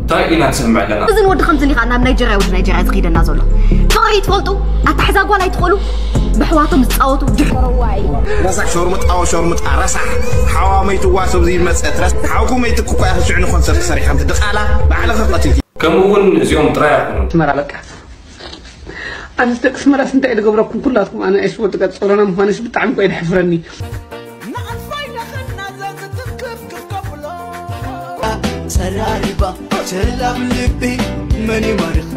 እንታይ ኢና ንሰምዕ ኣለና? እዝን ወዲ ከምዚ ኢኻ ናብ ናይጀርያ፣ ወዲ ናይጀርያ ዝኸይደና ዘሎ። ፍቕሪ ትፈልጡ? ኣታሕዛ ጓል ኣይትኽእሉ? ብሕዋቶም ዝጻወቱ ድሕረዋይ። ረሳሕ ሸርሙጣ፣ ሸርሙጣ፣ ረሳሕ። ሓዋ መይትዋ ሰብ ዝመጸት ረሳሕ። ሓውኩ መይትኩ እኳ ኢኺ ሽዕኒ ኮንሰርት ሰሪሕካ፣ ድቓላ፣ ባዕልኺ ቀቲልኪ። ከምኡ እውን እዚኦም ጥራይ ኣይኮኑን። ኣስመራ በቃ። ኣንስ ደቂ ኣስመራስ እንታይ ዝገብረኩም ኩላትኩም ኣናእሽቱ ወዲ ቀጸሎና ምዃንሽ ብጣዕሚ እኮ እዩ ዘሕፍረኒ። ንዓልፋይ ለኸና ዘዝትክፍ ክከብሎ። ጸራሪባ ቸላብ ልቢ መን ይማርኽ?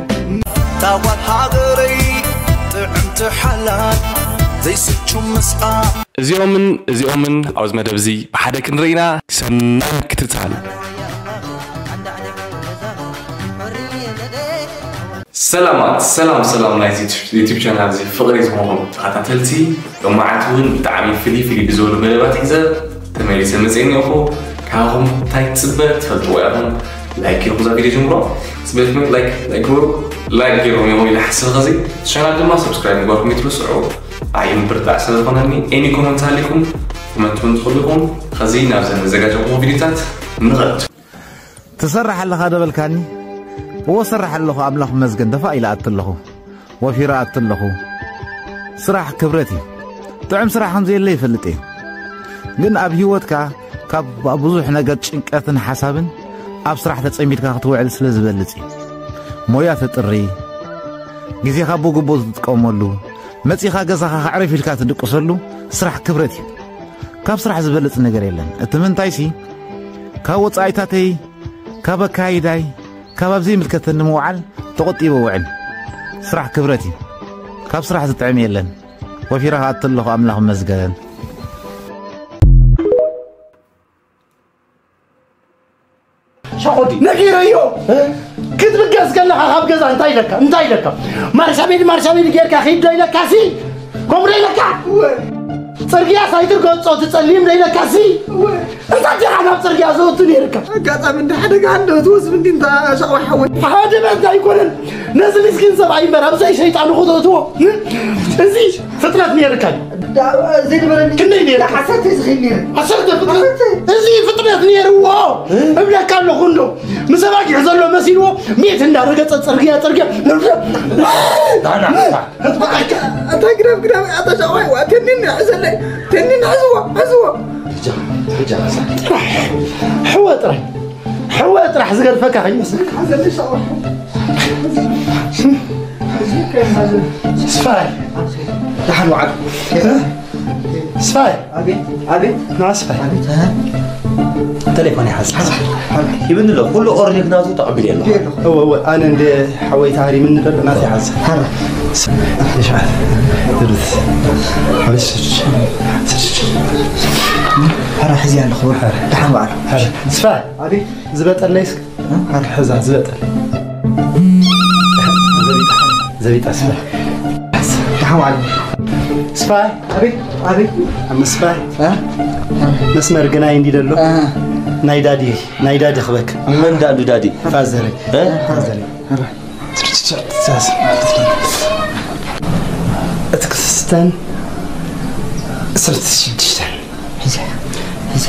ታዋት ሃገረይ ጥዕምቲ ሓላል ዘይስቹ ምስኣ። እዚኦምን እዚኦምን ኣብዚ መደብ እዚ ብሓደ ክንርኢ ኢና። ሰናይ ምክትታል። ሰላማት፣ ሰላም፣ ሰላም ናይዚ ዩቱብ ቻናል እዚ ፍቕሪ ዝኾንኩም ተኸታተልቲ፣ ሎማዓንቲ እውን ብጣዕሚ ፍልይ ፍልይ ብዝበሉ መደባት ሒዘ ተመሊሰ መፅእ እኒኦኹ። ካብኹም እንታይ ትፅበ ትፈልጥዎ ኢኹም። ላይክ ኢኹም እዛ ቪድዮ ጀምሮ። ፅበትኩም ላይክ፣ ላይክ ግበሩ። ላይክ ገይሮም እዮም ኢለ ሓስብ። ኸዚ ቻናል ድማ ሰብስክራይብ ምግባርኩም ይትርስዑ። ኣይ ምብርታዕ ስለ ዝኾነኒ ኤኒ ኮመንት ሃሊኩም ኮመንት እውን ትኽእሉ ኢኹም። ኸዚ ናብዘን ዘዘጋጀኹም ቪድዮታት ንኸድ። ትሰርሕ ኣለኻ ዶ በልካኒ? እዎ እሰርሕ ኣለኹ፣ ኣምላኽ ይመስገን። ደፋእ ኢለ ኣቲ ኣለኹ፣ ወፊረ ኣቲ ኣለኹ። ስራሕ ክብረት እዩ። ጥዑም ስራሕ ከም ዘየለ ይፈልጥ እየ። ግን ኣብ ህይወትካ ካብ ብዙሕ ነገር ጭንቀትን ሓሳብን ኣብ ስራሕ ተጸሚድካ ክትውዕል ስለ ዝበልጽ እዩ። ሞያ ተጥሪ፣ ግዜኻ ብግቡእ ትጥቀመሉ፣ መጺኻ ገዛኻ ከዕርፍ ኢልካ ትድቅሰሉ ስራሕ ክብረት እዩ። ካብ ስራሕ ዝበልጽ ነገር የለን። እቲ ምንታይሲ፣ ካብ ወጻኢታተይ፣ ካብ ኣካይዳይ፣ ካብ ኣብ ዘይምልከተኒ ምውዓል ተቖጢበ ውዕል። ስራሕ ክብረት እዩ። ካብ ስራሕ ዝጥዕም የለን። ወፊረ ከኣ እትለኹ ኣምላኽ ይመስገን። ሸኾዲ ነጊረዮ። ክትብገስ ከለኻ ካብ ገዛ እንታይ ኢለካ? እንታይ ኢለካ? ማርሻቤል፣ ማርሻቤል ጌርካ ኺድ ዶ ኢለካ ሲ? ከምኡ ዶ ኢለካ? ጽርግያ ሳይትር ገጾ ትጸሊም ዶ ኢለካ ሲ? እንታይ ዲኻ ናብ ጽርግያ ዘወቱ ነይርካ? ኣጋጣሚ እንደ ሓደጋ እንደ ትወስብ እንዲ እንታ ሸቕዋ ሓወይ። ሓደ መት ኣይኮነን። ነዚ ምስኪን ሰብኣይ እምበር ኣብዛ ሸይጣን ኹተትዎ። እዚ ፍጥነት ነይርካ እዩ። ዳ-፣ ዘይነበረኒ ክንደይ ነይርካ? ዓሰርተ ዝኽእል ነይረ። ዓሰርተ ፍጥነት? ዓሰርተ። እዚ ፍጥነት ነይርዎ። እ? እብለካ ኣለኹ እንዶ። ምስ ኣባጊዕ ዘሎ መሲልዎ፣ ሚእቲ እንዳረገጸ ጽርግያ፣ ጽርግያ። ዳና፣ ኣታ ግዳፍ፣ ግዳፍ፣ ኣታ ሻዋይ፣ ዋ፣ ቴኒን ሕዘለይ። ቴኒን ሕዝዎ፣ ሕዝዎ። ሕጃ፣ ሕጃ፣ ሕጃ። ጥራሕ፣ ሕወ ጥራሕ። ሕወ ጥራሕ ዝገድፈካ ከይመስለካ። ሕዘለይ ሻዋይ። ስፋይ። ደሓን ዋዕል። ስፋይ። ኣቤት፣ ኣቤት። ና ስፋይ። ኣቤት፣ ኣሃ። ቴሌፎን ይሓዝ። ሓዛ፣ ሓዛ። ይብኒ ኣሎ። ኩሉ ኦርደር ናቱ ተቐቢለ ኣለኹ። እወ፣ እወ፣ ኣነ እንደ ሓወይ ታሪምኒ ደሎ ናቱ ይሓዝ። ሓዛ። እሺ፣ ድርስ። ሓራ ሕዚ ኣለኹ። ደሓን ዋዕል። ሓዛ። ስፋይ። ኣቤት። ዝበጠለይ እስከ። እ? ሓዛ ዝበጠል። ዘቢጣ፣ ዘቢጣ ስፋይ። ደሓን ዋዕል። ስፋይ። ኣቤት፣ ኣቤት። ኣም ስፋይ። እ? መስመር ግናይ እንዲ ደሎ። እ። ናይ ዳዲ፣ ናይ ዳዲ ክበክ። መን ዳዱ ዳዲ? ፋዘረይ። እ? ፋዘረይ። እቲ ክልተን ዕስራን ሽዱሽተን። ሒዘ፣ ሒዘ።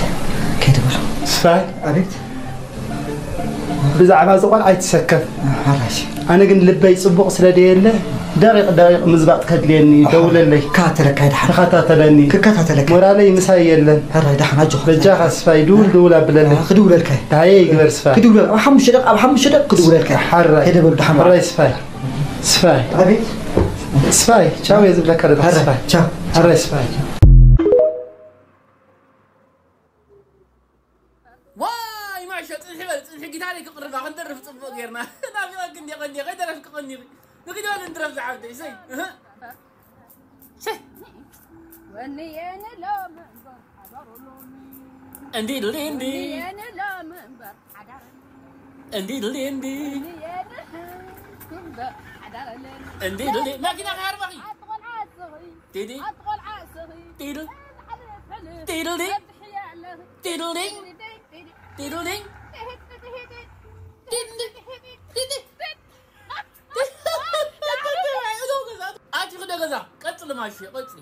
ከይደ በሎ። ስፋይ። ኣቤት። ብዛዕባ እዚ ቆልዓ ኣይትሰከፍ። ሓራሽ። ኣነ ግን ልበይ ጽቡቕ ስለ ደየለ፣ ደቂቕ ደቂቕ ምዝባጥ ከድልየኒ፣ ኣሓ። ደውለለይ። ከታተለካ፣ ደሓን። ተኸታተለኒ። ክከታተለካ። ሞራለይ ምሳይ የለን። ሕራይ፣ ደሓን፣ ኣጆኻ። በጃኻ ስፋይ፣ ድውል ድውል ኣብለለይ። ክድውለልካ። ደሃየ ይግበር ስፋይ። ክድውለል-፣ ኣብ ሓሙሽተ ደቂቕ፣ ኣብ ሓሙሽተ ደቂቕ ክድውለልካ። ሓራይ። ከይደ በሉ፣ ደሓን። ሕራይ ስፋይ። ስፋይ። ኣቤት። ስፋይ፣ ቻው እየ ዝብለካ ዘለኹ ሕራይ፣ ስፋይ። ቻው። ሕራይ ስፋይ። ዋይ ማሸ፣ ጽንሒ በል፣ ጽንሒ ጊታረይ ክቕርባ፣ ክንደርፍ ጽቡቕ ጌርና። ናፊቐኪ እንድየ ቀንየ፣ ከይደረፍኪ ቀኒኺ። ንኺድ በል እንድረፍ ዝዓብደይ፣ ሰይ። እህ። ሰይ። ወንየን ሎሚ እምበር ሓዳር ሎሚ። እንዲ ሉሊ እንዲ። ወንየን ሎሚ እምበር ሓዳር ሎሚ። እንዲ ሉሊ እንዲ። ወንየን እምበር ሓዳር ሎሚ። እንዲ ሉሊ፣ መኪና ከይሃርመኺ። ኣቲ ቆልዓ ስኺ። ዲዲ። ኣቲ ቆልዓ ስኺ። ዲዱ። ሕልፍ፣ ሕልፍ፣ ዲዱ ዲ። ትሕያ ኣለኺ። ዲዱ ዲ። ዲዱ ዲ። ዲዱ ዲ። ዲዱ ዲ። ኣቲ ክደ ገዛ፣ ቀጽሊ ማሽ፣ ቀጽሊ።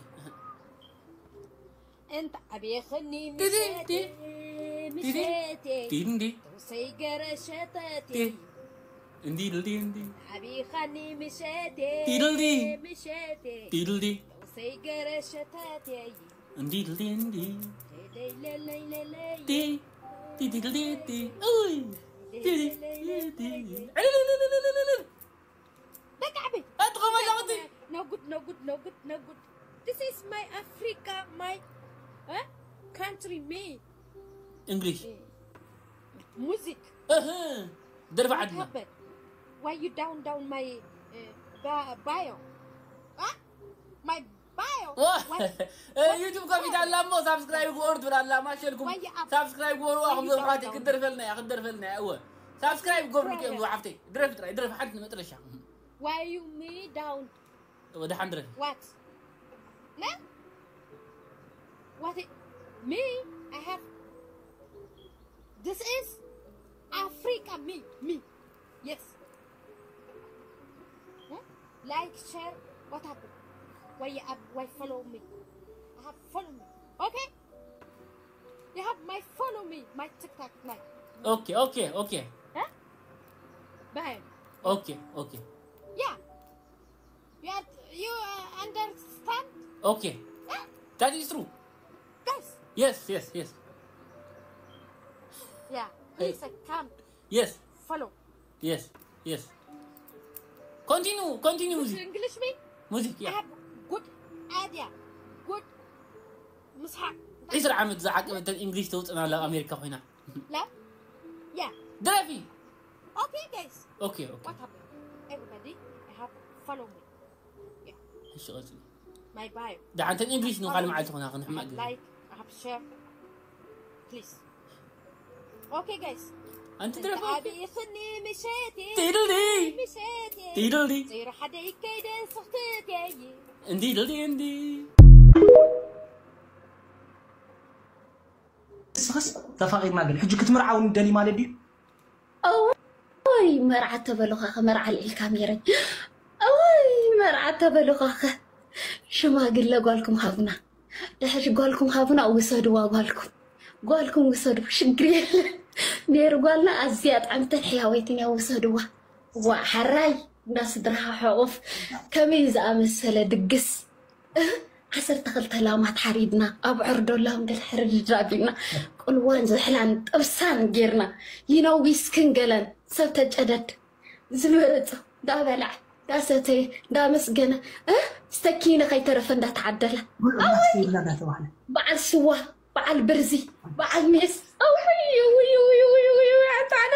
እንተ ዓብየኽኒ ዲዲ ዲ። ምሸቴ፣ ዲዲ። ምሸቴ፣ ዲዲ ዲ። ጥርሰይ ገረ ሸተቴ። ዲ። እንዲ ድልዲ እንዲ ዓቢኻኒ ምሸቴ ዲድልዲ ምሸቴ ዲድልዲ ደውሰይ ገረ ሸተቴ እንዲ ድልዲ እንዲ ደይደይ ለለይ ለለይ ዲ ዲ ዲ ድልዲ ዲ ኡይ ዲ ዲ ዲ ዲ ዕልልልልልልልል በቃ ዓበይ ኣትኸመላቕቲ No good, no good, no good, no good. This is my Africa, my uh, country, me. English. Music. እህ ደርፊ ዓድና Happened. Why you down down my uh, ba- bio? Huh? My bio? What? ዩቱብ ከፊት ኣላ እሞ ሳብስክራይብ ግበሩ ትብል ኣላ ማሸልኩም Why you up? ሳብስክራይብ ግበሩ ኣኹም Why you ዘፍራት down? ክደርፈልና እያ ክደርፈልና እያ እወ ሳብስክራይብ ግበሩ Right. ሓፍተይ ድረፍ ጥራይ ድረፍ ሓንቲ መጥረሻ Why you me down? ወደ ሓንድረ What? No? What? It, me? I have. This is Africa. Me. Me. Yes. Hmm? Like, share. What happened? Why you up? Why follow me? I have follow me. Okay? You have my follow me. My TikTok like. Okay, okay, okay. Huh? Bye. Okay, okay. Yeah. You are, you uh, understand? Okay. Huh? That is true. Guys. Yes, yes, yes. Yeah. Please uh, come. Yes. Follow. Yes, yes. Continue, continue. Music. English me? Music, yeah. I have good idea. Good. ምስሓቅ ዕስራ ዓመት ዝዓቀበተን እንግሊሽ ተውፅና ኣላ ኣሜሪካ ኮይና ላ ያ ድረፊ Okay, guys. Okay, okay. What happened? Everybody, I have follow me. Yeah. እሺ ቀጽሊ My bio. ደሓንተን እንግሊሽ ንኻል መዓልቲ ኾና ክንሕመቅ I have like, I have share. Please. Okay, guys. ኣንቲ ድረፊ ኣቢኽኒ ምሸቴ ቲድልዲ ምሸቴ ቲድልዲ ዘይሮ ሓደይ ከይደ ስኽትት የይ እንዲ ድልዲ እንዲ ንስኽስ ተፋቒርና ግን ሕጂ ክትምርዓውኒ ደሊ ማለት ድዩ? እዋይ መርዓ ተበሉኻኸ መርዓ ልዒልካ ሜረይ እዋይ መርዓ ተበሉኻኸ ሽማግለ ጓልኩም ሃቡና ድሕሪ ጓልኩም ሃቡና ውሰድዋ ጓልኩም ጓልኩም ውሰዱ ሽግር የለን ሜሪ ጓልና ኣዝያ ጥዕምትን ሕያወይትን እያ ውሰድዋ ዋእ ሓራይ እንዳ ስድራኻ ሕቑፍ ከመይ ዝኣመሰለ ድግስ ዓሰርተ ክልተ ላማት ሓሪድና ኣብ ዕርዶላም ገለ ሕርድድ ኣቢልና ቁልዋን ዝሕላን ጥብሳን ጌርና ይነዊስክን ገለን ሰብ ተጨደድ ዝመረጾ እንዳበልዐ እንዳሰተየ እንዳመስገነ እ ስተኪነ ከይተረፈ እንዳተዓደለ ኣወይ እንዳተባህለ በዓል ስዋ በዓል ብርዚ በዓል ሜስ ኣውይ ውይ ውይ ውይ ውይ ውይ ኣታ ኣነ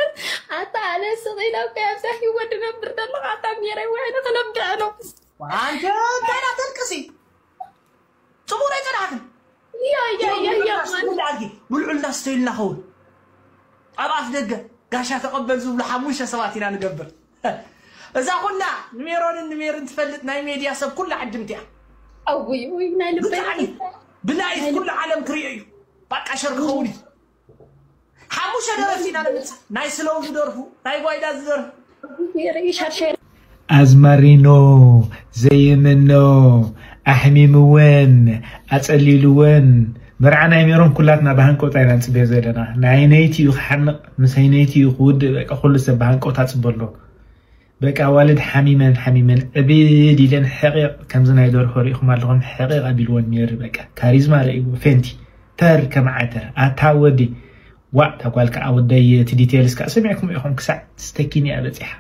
ኣታ ኣነ ስቕ ኢላ እኮ ኣብዛ ህይወት ድነብር ዘለኹ ኣታ ሜረይ ውዕሊ ክነብዕ ነው ኣንተ እንታይ ዳተልቅሲ ጽቡቕ ኣይጸናሕክን ያ ያ ያ ያ ማን ብልዑልና ስተይልና ኸውን ኣብ ኣፍ ደገ ጋሻ ተቐበል ዝብሉ ሓሙሽተ ሰባት ኢና ንገብር እዛ ኩላ ንሜሮንን ንሜርን ትፈልጥ ናይ ሜድያ ሰብ ኩላ ዕድምቲ እያ ኣውይ ውይ ናይ ልበይ ብጣዕሚ ብላይፍ ኩሉ ዓለም ክሪኦ እዩ ባቃ ሸር ክኸውን እዩ ሓሙሽተ ደረፍቲ ኢና ንምፅእ ናይ ስለው ዝደርፉ ናይ ጓይዳ ዝደርፉ ሜረይ ሻርሻ ኣዝማሪኖ ዘይምኖ ኣሕሚምወን ኣፀሊልወን መርዓ ናይ ሜሮን ኩላትና ብሃንቆውታ ኢና ንፅበዮ ዘለና ናይ ነይቲ እዩ ክሓንቕ ምስ ነይቲ እዩ ክውድእ በቃ ኩሉ ሰብ ብሃንቆውታ ፅበሎ በቃ ኣዋልድ ሓሚመን ሓሚመን ዕብድ ኢለን ሕቕቕ ከምዚ ናይ ደርሆ ሪእኹም ኣለኹም ሕቕቕ ኣቢልወን ሜሪ በቃ ካሪዝማ ረእይዎ ፌንቲ ተር ከም ዓተር ኣታ ወዲ ዋእ እታ ጓል ከዓ ወደይ እቲ ዲቴልስ ከዓ ሰሚዕኩም ኢኹም ክሳዕ ስተኪኒ እያ በፂሓ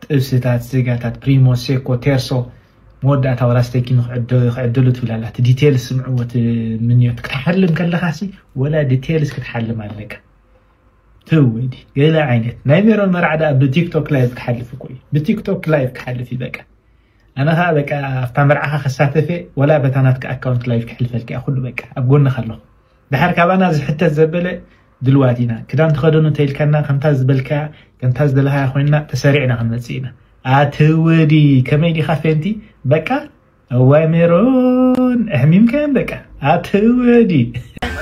ጥብስታት ስጋታት ፕሪሞ ሴኮ ቴርሶ መወዳእታ ወላ ስተኪኒ ክዕደሉ ትብል ኣላ እቲ ዲቴልስ ስምዕዎ እቲ ምንዮት ክትሓልም ከለኻ ሲ ወላ ዲቴልስ ክትሓልም ኣለካ ትውዲ ገለ ዓይነት ናይ ሜሮን መርዓ ደኣ ብቲክቶክ ላይቭ ክሓልፍ እኮ እዩ ብቲክቶክ ላይቭ ክሓልፍ እዩ በቃ ኣነ ኸዓ በቃ ኣብታ መርዓኻ ክሳተፍ እየ ወላ በታ ናትካ ኣካውንት ላይቭ ክሕልፈልካ እየ ኩሉ በቃ ኣብ ጎንኻ ኣለኹ ድሓር ካባና ዝሕተት ዘበለ ድልዋት ኢና ክዳን ተኸደኑ እንተኢልካና ከምታ ዝበልካያ ከምታ ዝደለኻያ ኮይንና ተሰሪዕና ክንመፅእ ኢና ኣትወዲ ከመይ ዲኻ ፌንቲ በቃ እዋይ ሜሮን ኣሕሚምካየን በቃ ኣትወዲ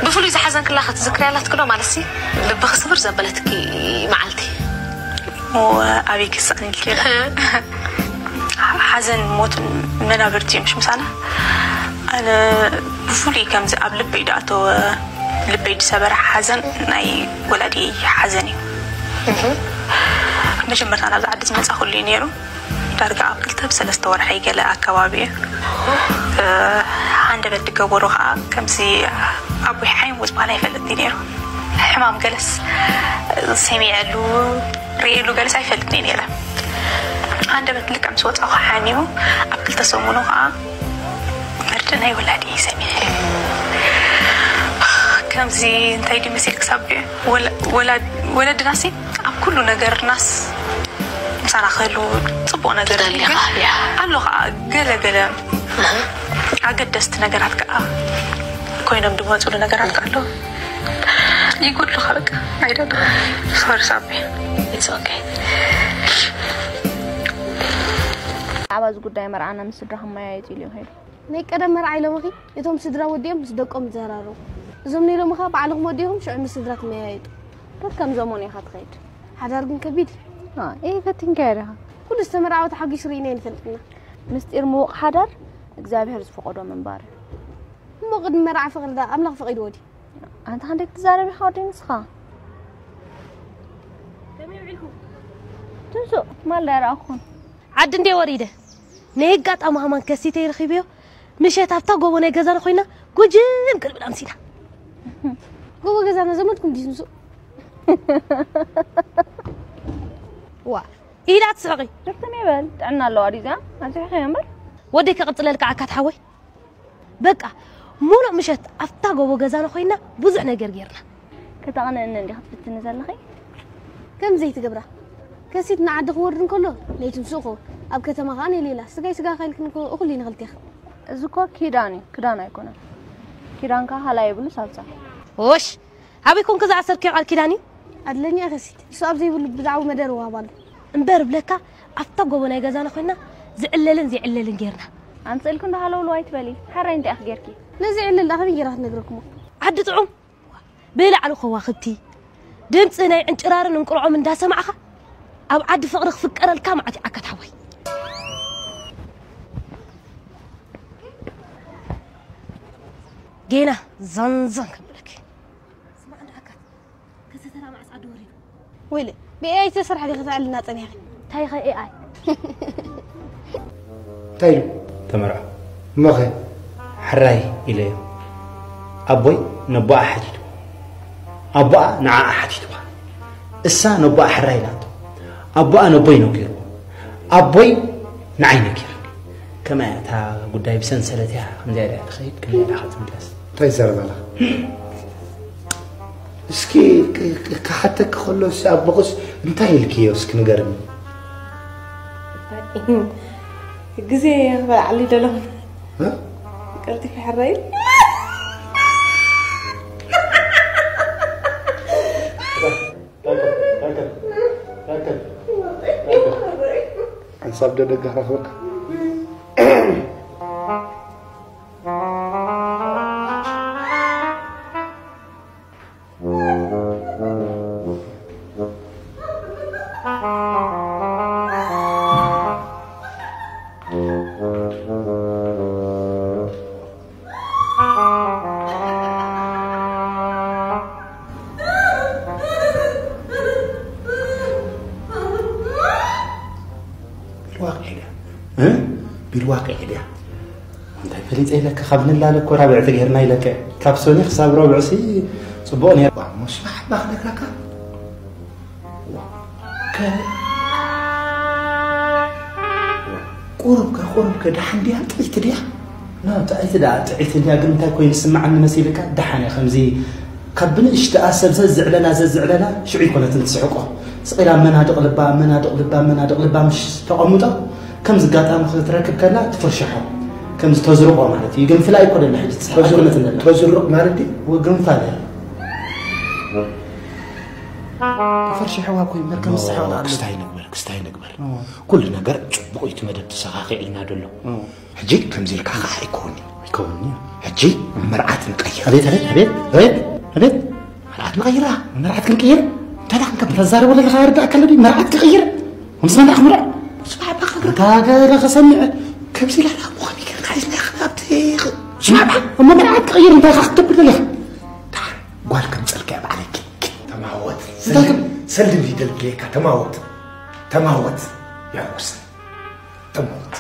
ብፍሉይ ዝሓዘንክላ ክትዝክርያ ኣላትክዶ ማለትሲ ልብኺ ስብር ዘበለትኪ መዓልቲ ኣበይ ክስኣን ኢልኪ ሓዘን ሞትን መናብርቲ እዮም ምሳና ኣነ ብፍሉይ ከምዚ ኣብ ልበይ ዝኣተወ ልበይ ዝሰበረ ሓዘን ናይ ወላዲ ሓዘን እዩ መጀመርታ ናብዚ ዓዲ ዝመጻኹሉ እዩ ነይሩ። ዳርጋ ኣብ ክልተ ብሰለስተ ወርሒ ገለ ኣከባቢ እዩ። እ፣ ሃንደበት ዝገበሩ ከዓ ከምዚ ኣብ ውሕዓይ ምውጽእ ባህሊ ኣይፈልጥን እዩ ነይሩ። ሕማም ገለስ ሰሚዐሉ ርእየሉ ገለስ ኣይፈልጥን እዩ ነይረ። ሃንደበት ልክዕ ምስ ወጻኹ ሓሚሙ ኣብ ክልተ ሰሙኑ ከዓ መርድእ ናይ ወላዲ ሰሚዐ። ከምዚ እንታይ ድዩ መሲል ክሳብ ወለ-፣ ወላ-፣ ወለድናሲ ኣብ ኩሉ ነገርናስ ምሳና ክህሉ ጽቡቕ ነገር እዩ። ትደሊ ኢኻ፣ ግን ያ። ኣሎ ኸዓ ገለ ገለ ኣገደስቲ ነገራት ከዓ ኮይኖም ዝመፁሉ ነገራት ከዓ ኣሎ። ይጎድሉኻ በቃ። ኣይደለ። ሶሪ ሳቢ። It's okay። ብዛዕባ እዚ ጉዳይ መርዓና ምስ ስድራኹም መያየጡ ኢሉ ይኸይዱ። ናይ ቀደም መርዓ ኢሎምኺ እቶም ስድራ ወዲኦም ምስ ደቆም ይዘራረቡ። እዞም ናይ ሎሚ ኸዓ ባዕልኹም ወዲኹም ሽዑ ምስ ስድራ ትመያየጡ። ከከም ዘመኑ ኢኻ ትኸይድ። ሓዳር ግን ከቢድ እዩ። እ፣ ፈቲንካዮ ዲኻ? ኩሉ ዝተመርዓወ ተሓጒሱ ርኢና ኣይንፈልጥና። ምስጢር ምዉቕ ሓዳር እግዚኣብሔር ዝፈቐዶ ምንባር እዩ። እሞ ቅድሚ መርዓ ፍቕሪ ደኣ ኣምላኽ ፈቒድዎ ድዩ? ኣንታ ክንደይ ክትዛረብ ኢኻ ወደይ ንስኻ? ትንሱ ማልዳ ኣይረኣኹን። ዓዲ እንድየ ወሪደ ናይ ኣጋጣሚ ሃማን ከሲተይ ረኺበዮ። ምሸት ኣብታ ጎቦ ናይ ገዛና ኮይና ጉጅም ክንብል ኣምሲና። ጎቦ ገዛና ዘመድኩም ድዩ ትንሱ? ዋ ኢላ ትስሕቂ። ድርትም ይበል ጥዕና ኣለዋ ድዩ እዚኣ? ኣብዚሕኺ እምበር። ወደይ ከቕጽለልካ ዓካት ሓወይ። በቃ ሙሉእ ምሸት ኣብታ ጎቦ ገዛና ኮይና ብዙሕ ነገር ጌርና። ከተቐንእኒ እንዲኺ ትፍትኒ ዘለኺ? ከም ዘይትገብራ። ከሲት ንዓዲ ክወርድ እንከሎ ለይቲ ምስኡ ክኸውን። ኣብ ከተማ ኸኣ ናይ ሌላ። ስጋይ ስጋኻ ኢልክን እኮ እኹል እዩ ንኽልቴኽን። እዚ እኮ ኪዳን እዩ፣ ክዳን ኣይኮነን። ኪዳን ከኣ ሃላይ የብሉ ሳልሳ። ኦሽ! ኣበይ ኮንኪ ዝኣሰርክዮ ቃል ኪዳን እዩ? ኣድለኛ ከሲት። ንሱ ኣብ ዘይብሉ ብዛዕባ መደር ዋባሉ። እምበር እብለካ ኣብታ ጎቦ ናይ ገዛና ኮይና ዝዕለልን ዘይዕለልን ጌርና። ኣምፅእልኩ እንዳሃለውሉ ኣይትበሊ። ሓራይ እንታይ ኢኺ ጌርኪ? ነዚ ዕለል ደኣ ከመይ ጌራ ክትነግረክሞ? ዓዲ ጥዑም ብላዕሊ ከዋኽብቲ ድምፂ ናይ ዕንጭራርን እንቁርዖም እንዳሰማዕኻ ኣብ ዓዲ ፍቕሪ ክፍቀረልካ መዓት ይዓካ ተሓወይ። ጌና ዘንዘን ከብለክ። ስማዕ እንዳ ዓካ ከተተራ ማዕፃ ዶ ወሪዱ? ወይለ ብኤኣይ ዝተሰርሐ ዲኺ ተዕልና ፀኒሕኺ? እንታይ ኸ ኤኣይ? እንታይ ኢሉ? ተመርዖ። እሞኸ? ሕራይ ኢለዮ። ኣቦይ ነቦኣ ሓቲትዎ። ኣቦኣ ንዓኣ ሓቲትዋ። እሳ ነቦኣ ሕራይ ኢላቶ። ኣቦኣ ነቦይ ነጊርዎ። ኣቦይ ንዓይ ነጊርኒ። ከመይ እያ እታ ጉዳይ ብሰንሰለት እያ ከምዚኣ ድያ ትኸይድ ከመይ ድያ ክትምለስ? እንታይ ይዛረብ ኣላ? እስኪ ክ- ክ- ክሓተኪ ከሎ እስኪ ኣቦኽስ እንታይ ኢልክዮ እስኪ ንገርኒ። ግዜ ክበልዓሉ ደለኹ እ? ቀልጢፊ ሕራይ ሓንሳብ ዶ ደገ ክረኽበካ? ቢልዋቂ ድያ እ? ቢልዋቂ ድያ እንታይ ፈሊጠ ኢለካ ካብ ንላለ እኮ ራብዕቲ ገይርና ኢለካ ካብ ሶኒ ክሳብ ረብዕሲ ፅቡቕ ነይሩ። ዋ፣ ሞስና ሓባ ክነግረካ። ዋ፣ ከ-፣ ዋ፣ ቁሩብ ከ፣ ቁሩብ ከ፣ ደሓን ድያ? ጥዕይቲ ድያ? ና፣ ጥዕይቲ ደኣ፣ ጥዕይቲ እንድያ፣ ግን እንታይ ኮይኑ ዝስምዓኒ መሲልካ? ደሓን እያ፣ ከምዚ ካብ ብንእሽተኣ ሰብ ዘዝዕለላ፣ ዘዝዕለላ፣ ሽዑ ይኮነትን ትስሕቆ። ስቕ ኢላ መናድቕ ልባ፣ መናድቕ ልባ፣ መናድቕ ልባ ምሽ ተቐምጦ፣ ከምዚ ኣጋጣሚ ክትረክብ ከላ ትፍርሽሖ። ከምዚ ተዝርቆ ማለት እዩ። ግን ፍላይ እኮ ደላ ሕጂ ትስሕቅ ተዝር-፣ ኣይኮነትን ደላ። ተዝርቕ ማለት ድዩ? ወ-፣ ግን ፋለ። ተፈርሽሕዋ እኮ እምበር ከም ዝስሕቕ ደኣ ኣሎ። ክስታይ ንግበር፣ ክስታይ ንግበር። እዎ። ኩሉ ነገር ጽቡቕ እዩ፣ እቲ መደብ ተሰኻኺዕልና ደሎ። እዎ። ሕጂ ከምዚ ኢልካ ከዓ ኣይከውን'ዩ። ኣይከውን'ዩ። ሕጂ መርዓት ንቀይር። ኣቤት፣ ኣቤት፣ ኣቤት፣ ኣቤት፣ ኣቤት። መርዓት ንቀይራ፣ መርዓት ክንቅይር። እንታይ ደኣ ክንገብር? ተዛረቦ ዘለኻ ይርዳእካ ኣሎ ድዩ? መርዓት ክቕይር? ከምዚ መርዓ ክምርዕ? ስማዕ፣ ባኻ እንዳ ገለ ከሰምዕ። ከምዚ ኢላ ደኣ እሞ ከመይ ጌርካ ሒዝናያ ኣብቲ ኽ-፣ ስማዕ፣ እሞ መርዓት ክቕይር እንታይ ኢኻ ክትገብር ደሊኻ? ደሓር ጓል ከምፀልካ እየ ባዕለይ። ኪ-፣ ኪ-፣ ተማወት። እንታይ ከም ሰልዲ እንዲደልክየካ ተማወት። ተማወት የሐጉሰን። ተማወት።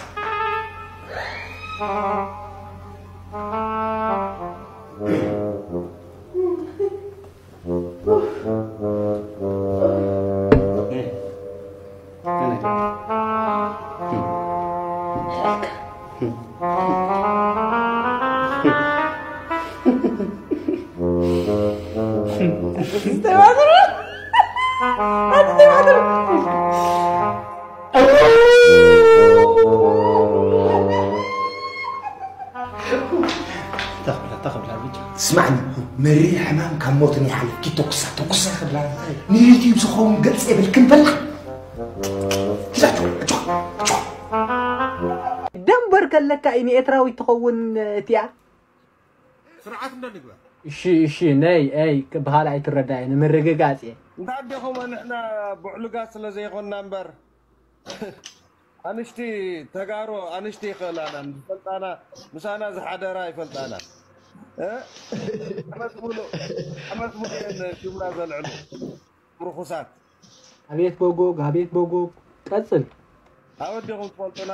ስማዕኒ፣ መሪር ሕማም ካብ ሞትን ይሓልፍ። ኪድ ተኩሳ፣ ተኩሳ ክብላ፣ ንዩቲዩብ ዝኸውን ገጽ የብልክን በላ። ኪድ ኣጆ፣ ኣጆ፣ ኣጆ። ደንበር ከለካ እዩ ንኤርትራዊ ትኸውን እቲኣ። ስርዓት እንዶ ንግበር። እሺ፣ እሺ፣ ነይ፣ ኣይ፣ ክበሃል ኣይትረዳእን፣ ንምርግጋጽ እየ። እንተ ኣዴኹም ንሕና ብዕሉጋት ስለ ዘይኮንና እምበር፣ ኣንሽቲ ተጋሩ፣ ኣንሽቲ ይኽእላና፣ ዝፈልጣና፣ ምሳና ዝሓደራ ይፈልጣና። እ? ዓመት ሙሉእ፣ ዓመት ሙሉእ እየን ሽምና ዘልዕሉ። ርኹሳት። ኣቤት ቦጎግ፣ ኣቤት ቦጎግ። ቀጽል። ኣወዲኹም ትፈልጡና፣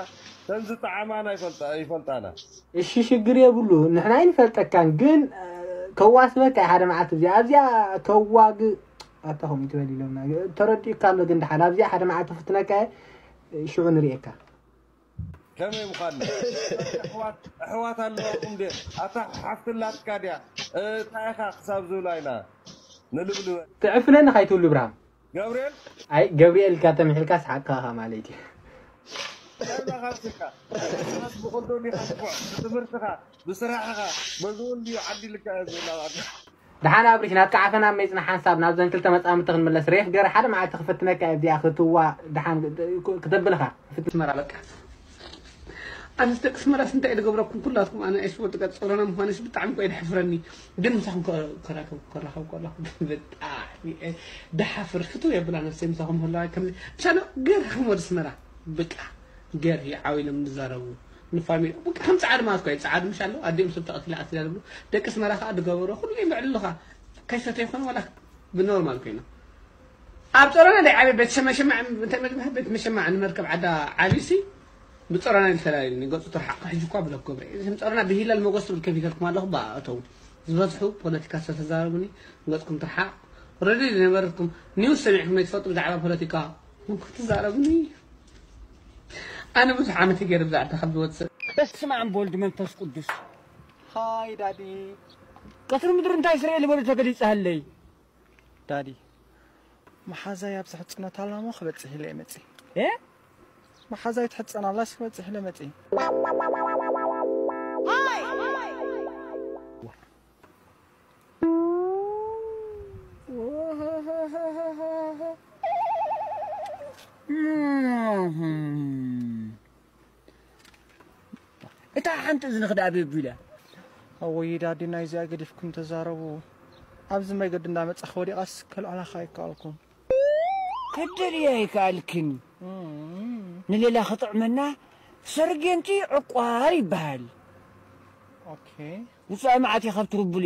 ተን ዝጠዓማና ይፈልጣ-፣ ይፈልጣና። እሺ፣ ሽግር የብሉ። ንሕና ኣይንፈልጠካን፣ ግን፣ እ፣ ከዋስበካ እየ ሓደ መዓልቲ። እዚኣ፣ ኣብዚኣ ከዋግ-፣ ኣታ ከምኡ ትበል ኢሎምና። ተረዲኡካ ኣሎ፣ ግን ደሓን ኣብዚኣ ሓደ መዓልቲ ክፍትነካ እየ፣ ሽዑ ንርእየካ። ከመይ ምዃንና? ኣሕዋት፣ ኣሕዋት ኣለዋኹም ድየ? ኣታ ሓፍቲ ኣላትካ ድያ? እንታይ ኢኻ ክሳብ ዝብላ ኢና ንልብልበ። ትዕፍነኒ ካይትብሉ፣ ብርሃም። ገብርኤል? ኣይ፣ ገብርኤል ኢልካ ተምሒልካ ሰሓቅካ ኢኻ ማለት እዩ። ከዛ ካብ ስካ። ብኹሉ ዲኻ ትኩዕ? ብትምህርትኻ፣ ብስራሕኻ፣ በዚ እውን ድዩ ዓዲልካ እየ ዝብላ ባዕሉ። ደሓን ኣብሪሽ፣ ናትካ ዓፈና ኣብ መይጽና ሓንሳብ ናብዘን ክልተ መጻምድቲ ክንምለስ። ሬፍ ገር ሓደ መዓልቲ ክፍትነካ እየ ኣብዚኣ ክትዋ። ደሓን ክተብልኻ። ኣስመራ በቃ። ኣነስ ደቂ ኣስመራስ እንታይ ዝገብረኩም ኩላትኩም፣ ኣነ ኣይስወ ጥቀ ጸሮና ምዃነስ ብጣዕሚ እኮ የድሕፍረኒ። ግን ምሳኹም ከ-፣ ከራከብ-፣ ከራኸብ ከለኹ ብጣዕሚ እየ ድሓፍር። ፍትው የብላ ነፍሰይ ምሳኹም ህላዋይ ከምዚ። ምሳና ገርኩም ወደ ኣስመራ በቃ ገር ይዓው ኢሎም ዝዛረቡ ንፋሚሊ በቃ ከም ጻዕዲ ማለት እኮ እዩ። ጻዕዲ ምሽ ኣሎ ኣዲኦም ሰብ ተቐቲላ ቀቲላ ዝብሉ ደቂ ኣስመራ ከዓ ዝገበሮ ኩሉ ይምዕልሉኻ። ከይሰተ ይኾን ዋላ ብኖርማል ኮይና ኣብ ጸሮና ናይ ዓብየ ቤት ሸመሸማዕ እንታይ መግባህ ቤት መሸማዕ ንመርከብ ዓዳ ዓቢሲ ብጸሮና ይተላለኒ ገጹ ትርሓቕ ሕጂ እኳ ብለክ ገብረ እዚም ጸሮና ብሂላል መጎስ ትብል ከፊተልኩም ኣለኹ ብኣእተው ዝበዝሑ ፖለቲካ ዝተዛረቡኒ ገጽኩም ትርሓቕ ረዲ ዝነበርኩም ኒውስ ሰሚዕኩም ኣይትፈልጡ ብዛዕባ ፖለቲካ ክትዛረቡኒ ኣነ ብዙሕ ዓመት ገይረ ብዛዕባ ካብ ዝወጽእ በስመ ኣብ ወልድ መንፈስ ቅዱስ ሃይ ዳዲ ቀትሪ ምድሪ እንታይ ስርኤ ዝበሉ ተገሊጸሃለይ ዳዲ መሓዛይ ኣብ ዝሕጽነታ ኣላሞ ክበጽሕ ኢለ እየ መጺ እ መሓዛይ ትሕጸን ኣላስ ክበጽሕ ኢለ መጺ እታ ሓንቲ እዝኒ ክዳኣ ቤቢ ኢላ። ኣወይ ዳዲ ናይዚኣ ገዲፍኩም ተዛረቡ። ኣብዚ መገዲ እንዳመጻ ከወዲቓስ ከልዕላኻ ኣይከኣልኩን። ክትደልያ ኣይከኣልክን። እም። ንሌላ ክጥዕመና ሰርጌንቲ ዕቋር ይበሃል። ኦኬ። ውጻኢ መዓት ኢኻ ብትርቡሊ።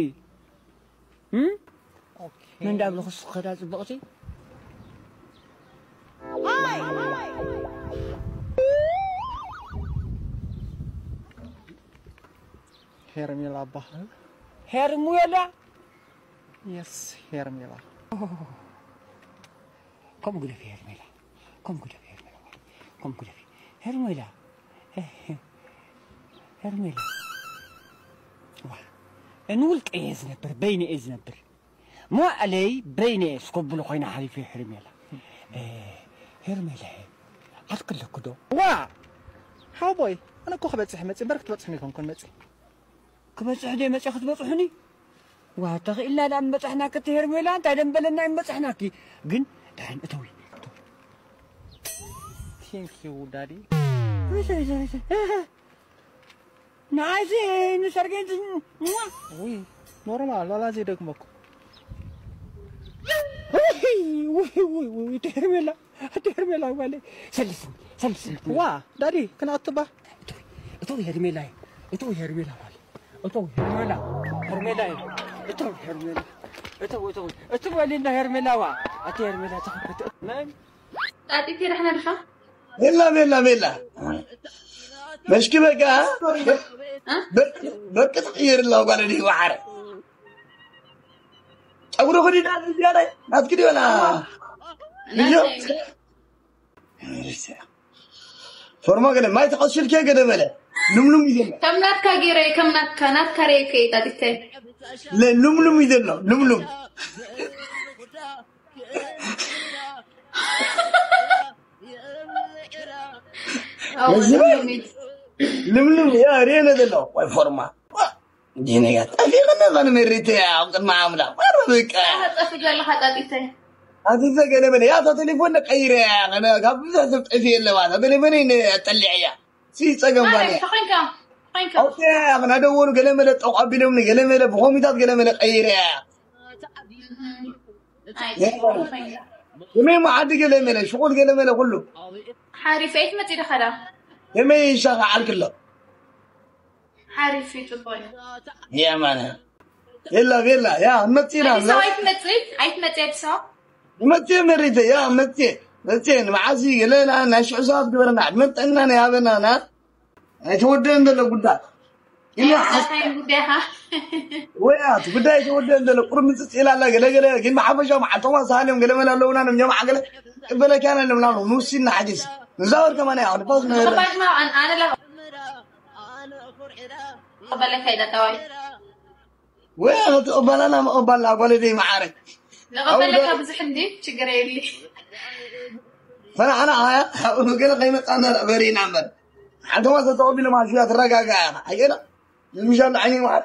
እም? ኦኬ። ምን ዳብሎ ክስኸዳ ጽብቕቲ? ሄርሜላ ኣባህል። ሄርሙየላ? የስ፣ ሄርሜላ። ከም ግደፊ ሄርሜላ። ከም ግደፊ ሄርሜላ። ከም ግደፊ። ሄርሜላ። ሄርሜላ። ዋ። ንውልቀ እየ ዝነብር፣ በይነ እየ ዝነብር። መዋእለይ በይነ እየ ስኮብሎ ኮይና ሓሊፈ ሄርሜላ። እ፣ ሄርሜላ፣ ዓርኪ ኣለኪ ዶ? ዋ! ሓወቦይ፣ ኣነ እኮ ክበጽሕ መጺ እምበር ክትበጽሕኒ ኣይኮንኩን መጺ። ክበጽሕ ዶ መጺ ክትበጽሑኒ? ዋ፣ ተኽኢልና ደኣ ምበጻሕናኪ እቲ ሄርሜላ፣ እንታይ ደንበለና እዩ ምበጻሕናኪ? ግን ደሓን እተዊ፣ እተዊ። Thank you, Daddy. ንዓይሲ ንሰርጌን ውይ ኖርማል ዋላ ዘይደግመኩም ውይ ውይ ውይ ውይ ሄርሜላ ሄርሜላ ዋለ ሰልስኒ ሰልስኒ ዋ ዳዲ ክናትባ እቶ ሄርሜላ እቶ ሄርሜላ ዋለ እቶ ሄርሜላ ሄርሜላ እቶ ሄርሜላ እቶ እቶ እቶ ወሊና ሄርሜላ ዋ ኣቲ ሄርሜላ ተኸፈተ መን ጣጢቴ ደሕና ድኻ? ሜላ ሜላ ሜላ። መሽኪ በቃ። እ? በርቂ ትቕይር ኣለዋ ጓል ዲ ወሓረ። ጸጉሪ ኹዲ ዳ ዝያዳይ ናትኪ ዲ ወላ? ናተይ። ፎርማ ገለ ማይ ተቐሽልከ ገለ በለ። ልምሉም እዩ ዘሎ። ከም ናትካ ገይረ፣ ከም ናትካ፣ ናትካ ርኤ ከይጣ ዲታይ። ለ-፣ ልምሉም እዩ ዘሎ፣ ልምሉም። ኣዎ፣ እዚ ልምሉም እዩ። ልምሉም፣ ያ፣ ርኤ ነ ዘሎ። ወይ ፎርማ። ዲነያ፣ ጠፊእኽኒ ኸን መሪት ኣብ ቅድሚ ኣምላኽ። ወረ በቃ። ኣታ ጠፊ ዘለኻ ጣጢተይ። ኣቲ ዘገለ በለ፣ ያ፣ እታ ቴሌፎን ቀይረ፣ ኸነ ካብ ብዙሕ ሰብ ጠፊ ኣለዋ። እታ ቴሌፎን እየ ጠሊዐያ። ሲ ጸገም ባለ። ማለት ተኾንካ፣ ተኾንካ። ኦኬ፣ ኸና ደወሉ ገለ መለ ጠቕ ኣቢሎምኒ፣ ገለ መለ ብኾሚታት ገለ መለ ቀይረ። እም። ኣይ፣ ተኾንካ። ከመይ መዓዲ ገለ መለ፣ ሽቑል ገለ መለ ኩሉ። ሓሪፍ፣ ኣይትመጺ ዲኻ ዳ? ከመይ ይሻኻዓልክሎ? ሓሪፍ እዩ፣ ጽቡቕ እዩ። የማነ። የላ፣ የላ፣ ያ፣ መጺና፣ ኣዲስ ኣበባ ኣይትመጽእ? ኣይትመጽእ ኣዲስ ኣበባ? መጺእ መሪተ፣ ያ፣ መጺእ። መጺእ፣ ንመዓሲ፣ ገለና፣ ናይ ሽዑ ሰባት ግበረና፣ ዕድመን ጥዕናን ይሃበና፣ ና። ኣይተወደአን ዘሎ ጉዳይ። ግን ናይ ሓስ-፣ እንታይ ጉዳይኻ? ወያት፣ ጉዳይ ኣይተወደአን ዘሎ፣ ቁሩብ ምጽጽ ኢላ ኣላ፣ ገለ፣ ገለ፣ ግን ብሓፈሻ መዓልቶም ኣሳሃልዮም፣ ገለ መለ ኣለውና፣ ነም ጀማዓ ገለ፣ ቅበለኪ ኣነ፣ ለምና፣ ንውሲና ሓዲስ። ንዛወር ከማን፣ ያ፣ ንፋስ፣ ንበለ። ተቐባልካ፣ ኣን-፣ ኣነ ላ-፣ ተቐበለካ ኢለ፣ ጠዋይ። ወይ ተቐበላና መቐባልና ጓለደይ መዓረ። ንቐበለካ ኣው ዶ-፣ ብዙሕ እንዲ ችግር የብሊ። ፈናዕና ሃያ፣ ኣብኡ ገለ ከይመጻና በሪና እምበር። ሓንተማ ተተቐቢሎም ኣሽያ ትረጋጋ ኢኻ። ኣየና? ንምሻል ዓይኒ መዓር።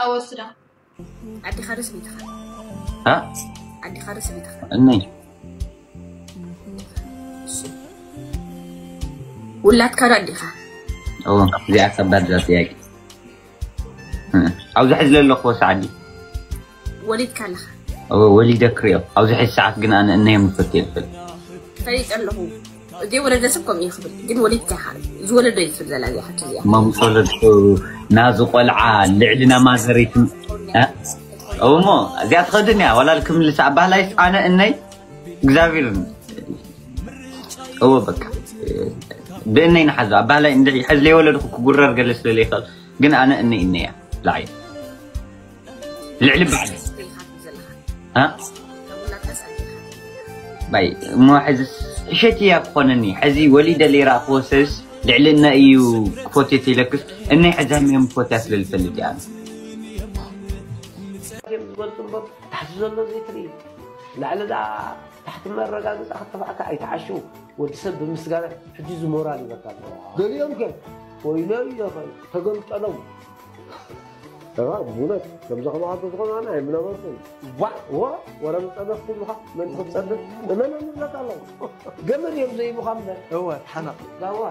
ኣወስዳ። ዓዲኻ ዶ ሰበይትኻ? እ? ዓዲኻ ዶ ሰበይትኻ? እነይ። ውላድካ ዶ ኣዴኻ? እዎ፣ እዚኣ ከባድ እዛ ጥያቄ። እ፣ ኣብዚ ሕዚ ዘለኹዎ ሰዓት ድዩ? ወሊድካ ኣለኻ? እዎ፣ ወሊደ ክሪኦ። ኣብዚ ሕዚ ሰዓት ግን ኣነ እነይ ምፈት ይኽእል። ፈሊጠ ኣለኹ። ዘይወለደ ሰብ ከምኡ እዩ ክብል። ግን ወሊድካ ኢኻ። ዝወለዶ እዩ ትብል ዘላ እዚኣ ሕጂ እዚኣ። መምጸለቱ ናዚ ቆልዓ ልዕሊ ናማዘሪት፣ እ? እሞ እዚኣ ትኸድን እያ። ዋላ ክምልሳ ባህላይስ ኣነ እነይ እግዚኣብሔር እዎ በቃ ብእነይ ንሓዞ። ኣብ ባህላይ እንድዒ ሕዚ ለይወለድኹ ክጉረር ገለ ስለ ለይኽእል፣ ግን ኣነ እነይ እነይ እያ። ላዕሊ ልዕሊ ባዕሊ። እ? ባይ፣ እሞ ሕዚ እሸት እያ ክኾነኒ። ሕዚ ወሊደ ለይረኣኽዎ ሰብስ ልዕሊ እነ እዩ ክፎትዮ ኢለክስ፣ እነይ ሕዚ ህምየም ክፎትያ ስለ ዝፈልጥ እያ። እዮም ዝገልጹ እምበር፣ ታሕቲ ዘሎ ዘይትርኢ። ላዕሊ ደኣ ታሕቲ መረጋገጻ ከተብዓካ ኣይትዓሽው። ወዲ ሰብ ብምስጋና ሕጂ እዚ ሞራል ይበካ ኣሎ። ገሊኦም ከ ወይለይ ኢኻ ተገምጠሎም። እዋ፣ ብእውነት ከምዚ ከማኻ እንተዝኾኑ ኣነ ኣይምነበርኩን። ዋ፣ ዋ፣ ወረ ምጸበኽ ትብልኻ፣ መን ትኽጸብን? እመነኒ እብለካ ኣለኹ። ገመድ እዮም ዘይብኻ እምበር። እወ፣ ተሓነቕ። ዳዋ፣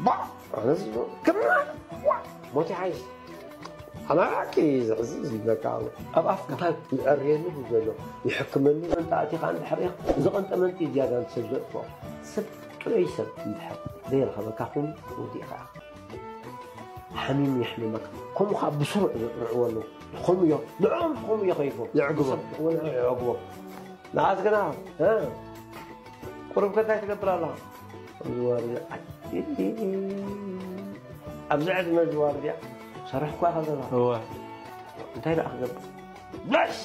ባ፣ ኣነስ፣ ክማ፣ ዋ፣ ሞት ይሓይሽ። ኣማራቂ ዝሕዚ ዝብለካ ኣሎ። ኣብ ኣፍካ። እንታይ ይዕርየኒ ድዩ ዘሎ? ይሕክመኒ። እንተ ኣቲኻ እንድሕር ኢኻ፣ እዚ ቐንጠመንጢ ዝያዳ ንሰብ ዘጥፍኦ። ሰብ ጥዑይ ሰብ እንድሕር ዘይረኸበካ፣ ኹን ወዲእኻ ኢኻ። ሓሚሙ የሕምመካ። ከምኡ ኸዓ ብስሩዕ ዘጥርዕዎ ኣለዉ። ከምኡ እዮ። ንዕኦም ከምኡ እዮ ከይፎ። የዕግቦም። ሰብ እውን የዕግቦም። ንዓስ ግና፣ እ? ቁሩብ ከ እንታይ ትገብር ኣለኻ? ኣብዚ ዋርድያ፣ ኣብዚ ዕድመ እዚ ዋርድያ፣ ሰርሕ እኳ ኢኻ ዘለኻ። እወ። እንታይ ደኣ ክገብር? በስ!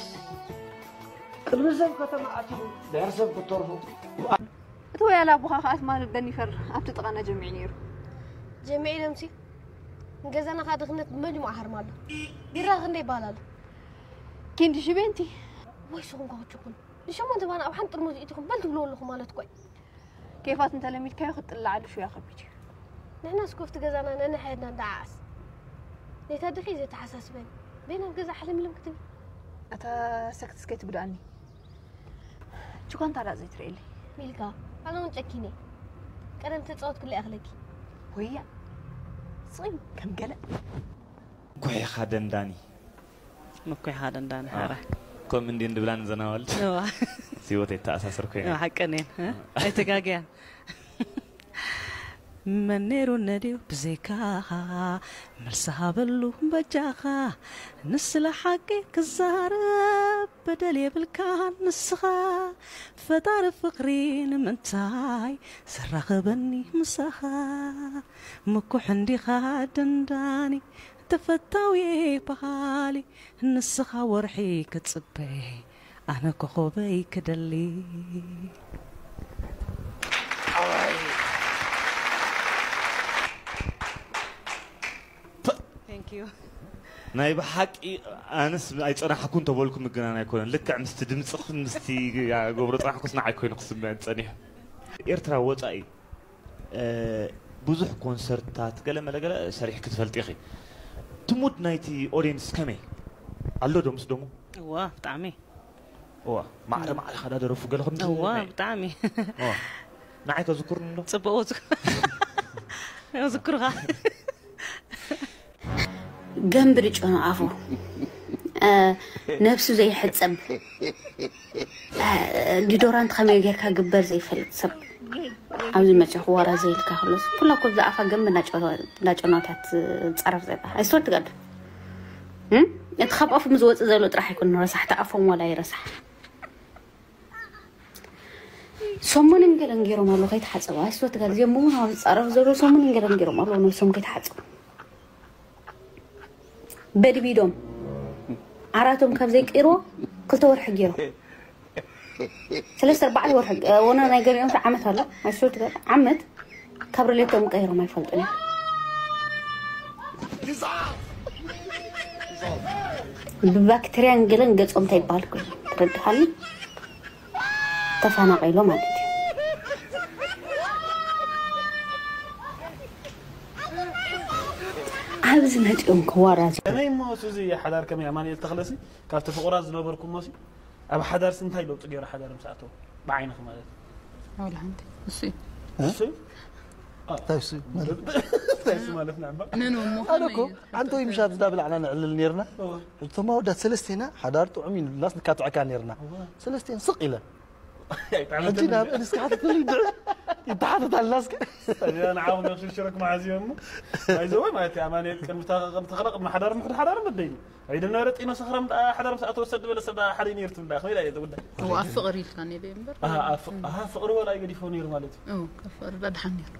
ቅድሚ ሰብ ከተማ ኣቲኹም፣ ድሕሪ ሰብ ክትተርፉ። እቲ ወያላ ኣቦኻ ኸኣ ትማሊ ደኒፈር ኣብቲ ጥቓና ጀሚዑ ነይሩ። ጀሚዑ ኢሎምሲ፣ ንገዛና ኸኣ ድኽነት ብመሊኡ ኣሃርማ ኣሎ። ቢራ ክንደይ ይበሃል ኣሎ? ኬንዲ ሽቤንቲ። ወይ ስኹም ከ ክችኩል። ንሸሞንተ ባና ኣብ ሓንቲ ጥርሙዝ ኢትኹም በል ትብልዎ ኣለኹም ማለት እኮ እዩ። ኬፋት እንተለሚድካዮ ክትጥልዓሉ ሽውያ ከቢድ እዩ። ንሕናስ ኮፍቲ ገዛና ነንሕድና እንዳዓዓስ። ነታ ድኺ ዘተሓሳስበኒ። በይና ኣብ ገዛ ሕልምልም ክትብል። ኣታ ሰክትስ ከይትጉድኣኒ። ችኳ እንታ ደኣ ዘይትርእየለይ። ሚልካ፣ ኣነ እውን ጨኪነ። ቀደም ተጻወትኩላ እየ ክለኪ። ወያ፣ ስቕ ኢሉ ከም ገለ። ኩሒኻ ደንዳኒ። ምኩሕኻ ደንዳኒ፣ ኣዎ። ሓራ። ከምኡ እንድየን ድብላ ንዘን ኣዋልድ። እዋ። ህይወት የተኣሳሰር ኮይነ። እዋ፣ ሓቀን እየን፣ እ? ኣይተጋግያን። መን ነይሩ ነድዩ ብዘይካኻ? መልሲ ሃበሉ በጃኻ። ንስለ ሓቂ ክዛረብ በደል የብልካን ንስኻ። ፈጣሪ ፍቕሪ ንምንታይ ዘራኸበኒ ምሳኻ? ምኩሕ እንዲኻ ደንዳኒ ተፈታዊ በሃሊ። ንስኻ ወርሒ ክጽበ ኣነ ኮኾበይ ክደሊ። ናይ ብሓቂ ኣነስ ኣይጸናሕኩን ተበልኩ ምግናን ኣይኮነን። ልክዕ ምስቲ ድምፅኽን ምስቲ ገብሮ ጽናሕኩስ ንዓይ ኮይኑ ክስምዐን ጸኒሑ። ኤርትራ ወፃኢ ብዙሕ ኮንሰርታት ገለ መለ ገለ ሰሪሕ ክትፈልጥ ኢኺ። ትሙድ ናይቲ ኦዲየንስ ከመይ ኣሎ ዶ ምስ ደሞ? እዋ ብጣዕሚ እዋ ማዕረ ማዕረ ካዳ ደረፉ ገለ ከምዚ እዋ ናይ- ብጣዕሚ እዋ። ንዓይ ከዝኩርኒ ዶ? ጽቡቅ ወዙ ዝክሩኻ ገንብር ጨኑ ኣፉ ነብሱ ዘይሕጸብ ዲዶራንት ከመይ ጌርካ ግበር ዘይፈልጥ ሰብ ኣብዚ መፅኹ ዋራ ዘይልካ ከሎስ ኩላ ኮ ብዛኣፋ ገንብ እንዳጨኖታት ፃረፍ ዘላ ኣይስወር ትጋዱ እቲ ካብ ኣፉ ዝወፅእ ዘሎ ጥራሕ ኣይኮነ ረሳሕ ተኣፎም ዋላ ይረሳሕ ሰሙንን ገለን ገይሮም ኣለዉ ከይተሓፀቡ ኣይስወር ትጋዱ እዚኦም እውን ኣብ ዝፃረፍ ዘሎ ሰሙንን ገለን ገይሮም ኣለዉ ነብሶም ከይተሓፀቡ በድቢዶም ዓራቶም ካብ ዘይቀይርዎ ክልተ ወርሒ ገይሮም ሰለስተ ኣርባዕተ ወርሒ ወነ ናይ ገሊኦም ዓመት ኣሎ ኣይስወር ትጋዱ ዓመት ካብ ርሌቶም ቀይሮም ኣይፈልጡን እዮም ብባክተርያን ገለን ገጾም እንታይ ይበሃል እኮ እዩ ተረድኻኒ ተፈናቒሎ ማለት እዩ ኣብዚ መፂኦም ክዋራዙ ከመይ እሞ ሱዚ ሓዳር ከመይ ኣማኒኤል ተኽለሲ ካብቲ ፍቑራት ዝነበርኩሞ ሲ ኣብ ሓዳር ሲ እንታይ ለውጢ ገይሩ ሓዳር ምስ ኣተወ ብዓይንኺ ማለት እዩ ወላ ሓንቲ እሱ እዩ እሱ እንታይ እሱ ማለት እንታይ እሱ ማለት ንዕባ ኣነ እኮ ኣንተ ወይ ምሻብ ዝዳ ብላዕና ንዕልል ነርና እቶም ኣወዳት ሰለስቴና ሓዳር ጥዑም እዩ ንብላስ ንካትዐካ ነርና ሰለስቴን ስቕ ኢለን ሕጂ ናብ እንስካ ሓተትልይ ድዕ ይተሓተት ኣላ እስከ ንዓኹም ነብሲ ሽረክ መሓዝ እዮም እሞ ኣይዘወ ማለት ኣማኒኤል ቅድሚ ተኸለ ቅድሚ ሓዳር ምሕድ ሓዳር መደይኒ ኣይደና ረጢኖ ሰኽራም ደኣ ሓዳር ምስ ኣተወ ሰብ ዝበለ ሰብ ደኣ ሓደ ነይሩ ትብል ደኣ ከመይ ደኣ እየ ዝውዳ እዋ ኣብ ፍቕሪ ኢልካ ነይሩ እምበር ኣሃ ኣብ ፍቕ- ኣሃ ፍቕሪ ወላ ይገዲፎ ነይሩ ማለት እዩ እው ካብ ፍቕሪ ደኣ ድሓን ነይሩ